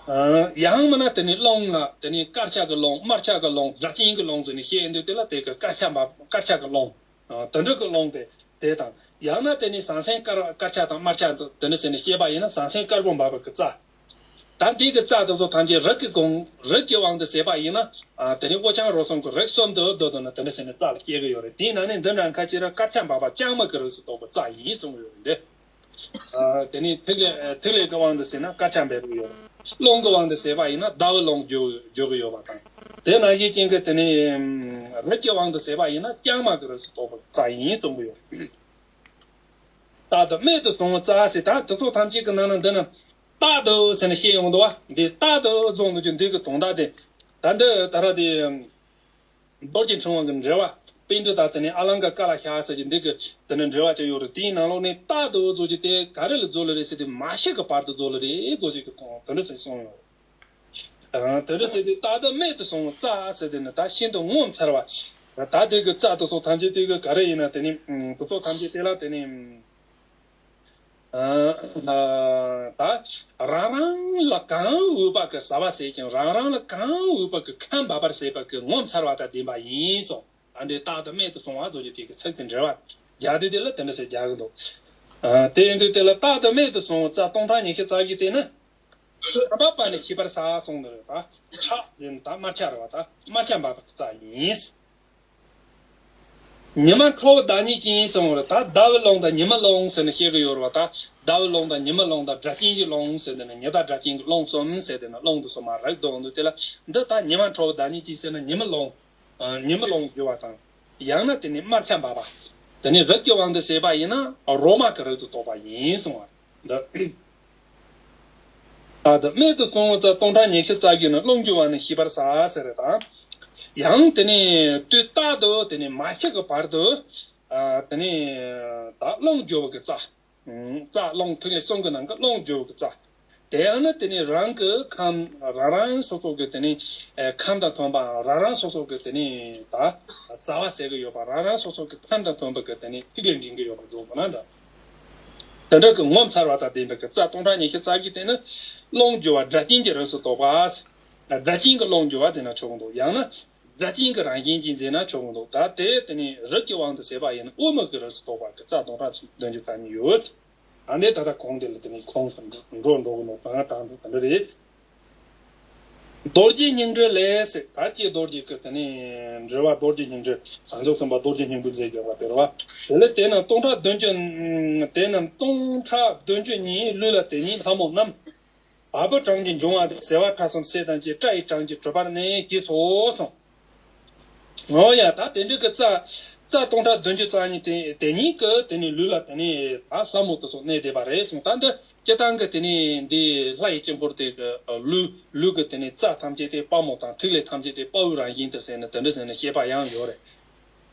ཨ། ཡང་མིན་ན་དེ་ནི་རླུང་ལ་དེ་ནི་དཀར་ཆ་གི་རླུང་། དམར་ཆ་གི་རླུང་། སྒྲ་གཅན་གྱི་རླུང་ཟེར་ནས་བཤད་ཡོང་དུས་དེ་ལ་དེ་གི་དཀར་ཆ་འབབ། དཀར་ཆ་གི་རླུང་། ཨ། དེ་འདྲ་གི་རླུང་དེ་དེ་དང་། ཡང་ན་དེ་ནི་ཟང་ཟིང་དཀར། དཀར་ཆ་དང་དམར་ཆ་དེ་འདྲ་ཟེར་ནས་བཤད་པ་ཡིན་ན་ཟང་ཟིང་དཀར་པོ་འབབ་པ་གི་རྩ། ད་འདི་གི་རྩ་དེ་ཚོ་ཐམས་ཅད་རིགས་ཀྱི་དབང་། རིགས་ཀྱི་དབང་དུ་ཟེར་བ་ཡིན་ན། ཨ། དེ་ནི་དབུ་རྐྱང་རོ་གསུམ་གྱི་རིགས་གསུམ་དུ་བསྡུ་བསྡུ་ན་དེ་འདྲ་ཟེར་ནས་རྩ་ལ་བཤད་ཀྱི་ཡོད་རེད། དེའི་ནང་ནས་འདི་འདྲ་ཁ་ཅིག་ར་དཀར་ཆ་འབབ་པ་རྐྱང་མ་གི་རིགས་སུ་གཏོགས་པའི་རྩ་ཡིན་གསུངས་ཀྱི་ཡོད་རེད་འདི། ཨ། དེ་ནི་ཐིག་ལེ་ཐིག་ལེ་གི་དབང་དུ་ཟེར་ན་དཀར་ཆ་འབབ་ཀྱི་ཡོད་རེད། རླུང་གི་དབང་དུ་ཟེར་བ་ཡིན་ན་ཟླ་བའི་རླུང་རྒྱུ་རྒྱུ་གི་ཡོད་པ་དང་། དེ་ནང་བཞིན་ཅན་གྱི་དེ་ནི་རིགས་ཀྱི་དབང་དུ་ཟེར་བ་ཡིན་ན་རྐྱང་མ་གི་རིགས་སུ་གཏོགས་པའི་རྩ་ཡིན་གསུང་གི་ཡོད་རེད། རྟག་ཏུ་རྨད་དུ་བྱུང་བའི་རྩ་ཟེར། ད་དེ་ཚོ་ཐམས་ཅད་ཀྱི་ནང་ན་འདི་ནི་རྟག་ཏུ་ཟེར་ནས་བཤད་ཡོང་འདུག་བ། འདི་རྟག་ཏུ་རྫོང་དུ་གྱུར་འདི་གི་དོན་དག་དེ། ད་འདི་ད་ར་དེ་རྡོ་རྗེ་འཆང་བ་གི་འགྲེལ་པ། པཎྜི་ཏ་དེ་ནི་ཨ་ལང་ཀ་ཀ་ལ་ཤ་ཟེར་གྱི་འདི་གི་དེ་ནི་འགྲེལ་པ་ཅིག་ཡོད་རེད། དེའི་ནང་ལོགས་ནས་རྟག་ཏུ་རྫོགས་ཀྱི་དེ་ག་རེ་ལ་རྫོགས་ལ་རེད་ཟེར་དུས། མ་ཤི་གི་བར་དུ་རྫོགས་ལ་རེད། རྫོགས་ཀྱི་གི་དོན་དེ་འདྲ་ཟེར་གསུངས་ཡོད། ཨ། དེ་འདྲ་ཟེར་དུས་རྟག་ཏུ་རྨད་དུ་བྱུང་བའི་རྩ་ཟེར་དེ་ནི་ད་ཤིན་ཏུ་ངོ་མཚར་བ། ད་དེ་གི་རྩ་དེ་ཚོ་ཐམས་ཅད་དེ་གི་ག་རེ་ཡིན་ན་དེ་ནི། ཨ། དེ་ཚོ་ཐམས་ཅད་དེ་ལ་དེ་ནི། ཨ། ཨ། ད་རང་རང་ལ་གང་འོས་པ་གི་ཟ་བ་ཟས་ཀྱང་། རང་རང་ལ་གང་འོས་པ་གི་ཁམས་འབབ་པར་བྱེད་པ་གི་ངོ་མཚར་བ་དང་ལྡན་པ་ཡིན་གསུངས། ཨ། འདི་རྟག་ཏུ་རྨད་དུ་བྱུང་བ་རྫོགས་ཀྱི་དེ་གི་ཚིག་དེ་འགྲེལ་པ་རྒྱག་དུས་དེ་ལ་དེ་འདྲ་ཟེར་རྒྱག་གི་འདུག། ཨ། དེ་ཡིན་དུས་དེ་ལ་རྟག་ཏུ་རྨད་དུ་བྱུང་བའི་རྩ་སྟོང་ཕྲག་ཉི་ཤུ་རྩ་བཞི་དེ་ནི། ཁམས་འབབ་པ་ནི་ཤེས་པར་བྱ་གསུངས་ནི་རེད་པ། ཁྲག་ཟེར་ན་ད་དམར་ཆ་རེད་པ། ད་དམར་ཆ་འབབ་པའི་རྩ་ཡིན། ཉི་མ་ཁྲོ་བོ་ཟླ་གཉིས་ཅན་གསུངས་པ་རེད། ད་ཟླ་བའི་རླུང་དང་ཉི་མའི་རླུང་ཟེར་ནས་བཤད་གི་ཡོད་རེད་པ། ད་ཟླ་བའི་རླུང་དང་ཉི་མའི་རླུང་དང་སྒྲ་གཅན་གྱི་རླུང་ཟེར་དེ་ནི། ཉི་ཟླ་སྒྲ་གཅན་གྱི་རླུང་གསུམ་ཟེར་དེ་ནི་རླུང་དེ་ཚོ་མར་རིགས་བསྡུས་འདུག། དེ་ལ་འདི་ད་ཉི་མ་ཁྲོ་བོ་ཟླ་གཉིས་ཅན་ཟེར་ན་ཉི་མའི་རླུང་། ཨ། ཉི་མའི་རླུང་རྒྱུ་བ་དང་། ཡང་ན་དེ་ནི་དམར་ཆ་འབབ་པ། དེ་ནི་རིགས་ཀྱི་དབང་དུ་བྱས་པ་ཡིན་ན་རོ་མ་གི་རིགས་སུ་གཏོགས་པ་ཡིན་གསུངས་པ་འདི། རྟག་ཏུ་རྨད་དུ་བྱུང་བའི་རྩ་སྟོང་ཕྲག་ཉི་ཤུ་རྩ་བཞི་ནི། རླུང་རྒྱུ་བ་ནི་ཤེས་པར་བྱ་ཟེར་རེད་དང་། ཡང་དེ་ནི་དུས་རྟག་ཏུ་དེ་ནི་མ་ཤི་གི་བར་དུ། ཨ། དེ་ནི་ད་རླུང་རྒྱུ་བ་གི་རྩ། རྩ་རླུང་ཐིག་ལེ་གསུམ་གྱི་ནང་གི་རླུང་རྒྱུ་བ་གི་རྩ། དེ་ཡང་ན་དེ་ནི་རང་གི་ཁམས། རང་རང་སོ་སོ་གི་དེ་ནི་ཨེ་ཁམས་དང་མཐུན་པའམ། རང་རང་སོ་སོ་གི་དེ་ནི་ད་བྱ་བ་བྱེད་གི་ཡོད་པ། རང་རང་སོ་སོ་གི་ཁམས་དང་མཐུན་པ་གི་དེ་ནི་ཐིག་ལེ་འབྱིན་གི་ཡོད་པ་རྫོགས་པ་ན་འདྲ། དེ་འདྲ་གི་ངོ་མཚར་བ་དང་ལྡན་པའི་གི་རྩ་སྟོང་ཕྲག་ཉི་ཤུ་རྩ་བཞི་དེ་ནི་རླུང་རྒྱུ་བ་སྒྲ་གཅན་གྱི་རིགས་སུ་གཏོགས་པ། སྒྲ་གཅན་གྱི་རླུང་རྒྱུ་བ་ཟེར་ན་ཆོག་གི་འདུག། ཡང་ན་སྒྲ་གཅན་གྱི་རང་བཞིན་གྱིས་ཟེར་ན་ཆོག་གི་འདུག། ད་དེ་དེ་ནི་རིགས་ཀྱི་དབང་དུ་བྱས་པ་ཡིན་ན་དབུ་མ་གི་རིགས་སུ་གཏོགས་པ་གི་རྩ་སྟོང་ཕྲག་བདུན་ཅུ་རྩ་གཉིས་ཡོད། ཨ་ནི་ད་ལྟ་གོང་དེ་ལ་དེ་ནི་ཁོངས་སུ་འགྲོ་འགྲོ་གི་འདུག། གང་དྲངས་འདུག། དེ་འདྲ་རེད། རྡོ་རྗེ་སྙིང་འགྲེལ་ལས་ཟེར། ད་ཅི་རྡོ་རྗེ་གི་དེ་ནི་འགྲེལ་པ། རྡོ་རྗེ་སྙིང་འགྲེལ་ཟངས་ལྕགས་སེམས་དཔའ་རྡོ་རྗེ་སྙིང་པོས་མཛད་ཡོད་པ་དེ་རེད་པ། དེ་ལས་དེ་རྣམས་སྟོང་ཕྲག་བདུན་ཅུ། དེ་རྣམས་སྟོང་ཕྲག་བདུན་ཅུ་གཉིས། ལུས་ལ་དེ་ཉིད་ལྷ་མོ་རྣམས། བ་སྤུའི་གྲངས་ཀྱིས་འབྱུང་བ་དང་། ཟེ་བ་ཕྲ་གསུམ་སེ་དང་བཅས། སྐྲ་ཡི་གྲངས་ཀྱིས་གྲུབ་པར་གནས། ཞེས་སོ་གསུངས། འོ་ཡ། ད་དེ་འདྲ་གི་རྩ། རྩ་ རྩྭ་སྟོང་ཕྲག་བདུན་ཅུ་རྩ་གཉིས་དེ་དེ་ཉིད་ཀྱི་དེ་ནི་ལུས་ལ་དེ་ནི་ད་ལྷ་མོ་དེ་ཚོ་གནས་བསྡད་པ་རེད་གསུངས། ད་འདི་སྤྱིར་བཏང་གི་དེ་ནི་འདི་ལྷ་ཡི་དཀྱིལ་འཁོར་དེ་གི་ལུས་ལུས་ཀྱི་དེ་ནི་རྩ་ཐམས་ཅད་དེ་དཔའ་མོ་དང་ཐིག་ལེ་ཐམས་ཅད་དེ་དཔའ་བོའི་རང་བཞིན་དུ་ཟེར་ནས་དེ་འདྲ་ཟེར་ནས་བཤད་པ་ཡང་ཡོད་རེད།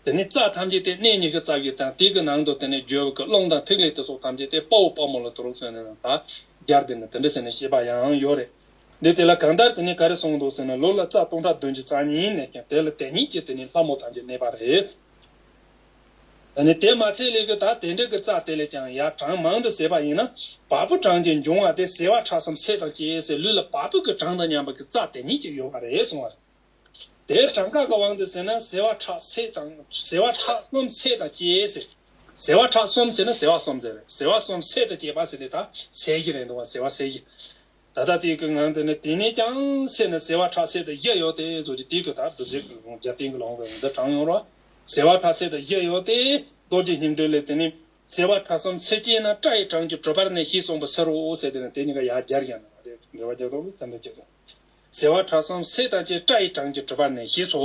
དེ་ནི་རྩ་ཐམས་ཅད་དེ་གནས་ཉི་ཤུ་རྩ་བཞི་དང་དེ་གི་ནང་དུ་དེ་ནི་བརྗོད་ཀྱི་རླུང་དང་ཐིག་ལེ་དེ་སོགས་ཐམས་ཅད་དེ་དཔའ་བོ་དཔའ་མོ་ལ་དུ་རུག་ཟེར་ནས་ད་སྦྱར་དེ་ནི་དེ་འདྲ་ཟེར་ནས་བཤད་པ་ཡང་ཡོད་རེད། འདི་དེ་ལ་གང་ལྟར་དེ་ནི་ག་རེ་གསུངས་འདུག་ཟེར་ན། ལུས་ལ་རྩ་སྟོང་ཕྲག་བདུན་ཅུ་རྩ་གཉིས་གནས་ཀྱང་དེ་ལ་དེ་ཉིད་ཀྱི་དེ་ནི་ལྷ་མོ་ཐམས་ཅད་གནས་པ་རེད། ཨ་ནི་དེ་མ་ཚད་ལས་ཀྱི་ད་དེ་འདྲ་གི་རྩ་དེ་ལས་ཀྱང་ཡར་གྲངས་མང་དུ་བྱས་པ་ཡིན་ན། བ་སྤུ་གྲངས་ཀྱིས་འབྱུང་བ་སྟེ་ཟེ་བ་ཕྲག་གསུམ་ཚད་དང་བཅས་ཟེར། ལུས་ལ་བ་སྤུ་གི་གྲངས་དང་མཉམ་པ་གི་རྩ་དེ་ཉིད་ཀྱིས་ཡོད་པ་རེད་གསུངས་པ་རེད། དེ་གྲངས་ཀ་གི་དབང་དུ་ཟེར་ན་ཟེ་བ་ཕྲག་ཚད་དང་ཟེ་བ་ཕྲག་གསུམ་ཚད་དང་བཅས་ཟེར། ཟེ་བ་ཕྲག་གསུམ་ཟེར་ན་ཟེ་བ་གསུམ་ཟེར་རེད། ཟེ་བ་གསུམ་ཚད་དང་བཅས་པ་ཟེར་དེ་ད་ཚད་གཞི་རེད་འདུག་བ། ཟེ་བ་ཚད་གཞི། ད་ལྟ་དེ་གི་ངང་དུ་ནི་དེ་ནས་ཀྱང་ཟེར་ན་ཟེ་བ་ཕྲག་ཚད་དང་བཞི་ཡོད་དེ་བཟོ་རྒྱུ་དེ་གི་ད་བདུད་རྩི་རྒྱབ་རྟེན་གྱི་ལུང་གི་འདི་དྲངས་ཡོང་རོགས། ཟེ་བ་ཕྲག་ཚད་དང་བཞི་ཡོད་དེ། རྡོ་རྗེ་སྙིང་ལྡན་ལས་དེ་ནི་ཟེ་བ་ཕྲག་གསུམ་ཚད་བཅས་ན་སྐྲ་ཡི་གྲངས་ཀྱིས་གྲུབ་པར་ནི་ཞེས་གསུངས་པ་ཟེར་རོ་ཟེར་དེ་ནི་དེ་གཉིས་ཀ་ཡར་སྦྱར་ཡང་ན་དེ་འགྲེལ་པ་རྒྱག་དོ་ཙམ་དུ་བྱེད་དོ། ཟེ་བ་ཕྲག་གསུམ་ཚད་དང་བཅས་སྐྲ་ཡི་གྲངས་ཀྱིས་གྲུབ་པར་ནི་ཞེས་སོ།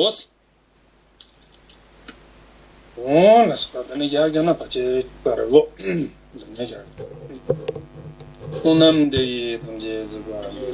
འོང་ལ་སོགས་པ་དེ་ནི་ཡར་བརྒྱབ་ན་ཕལ་ཆེར་པ་རེད་གོ། འདི་ནས་ཡར། བསོད་ནམས་འདི་ཡིས་ཐམས་ཅད་གཟིགས་པ་ཉིད།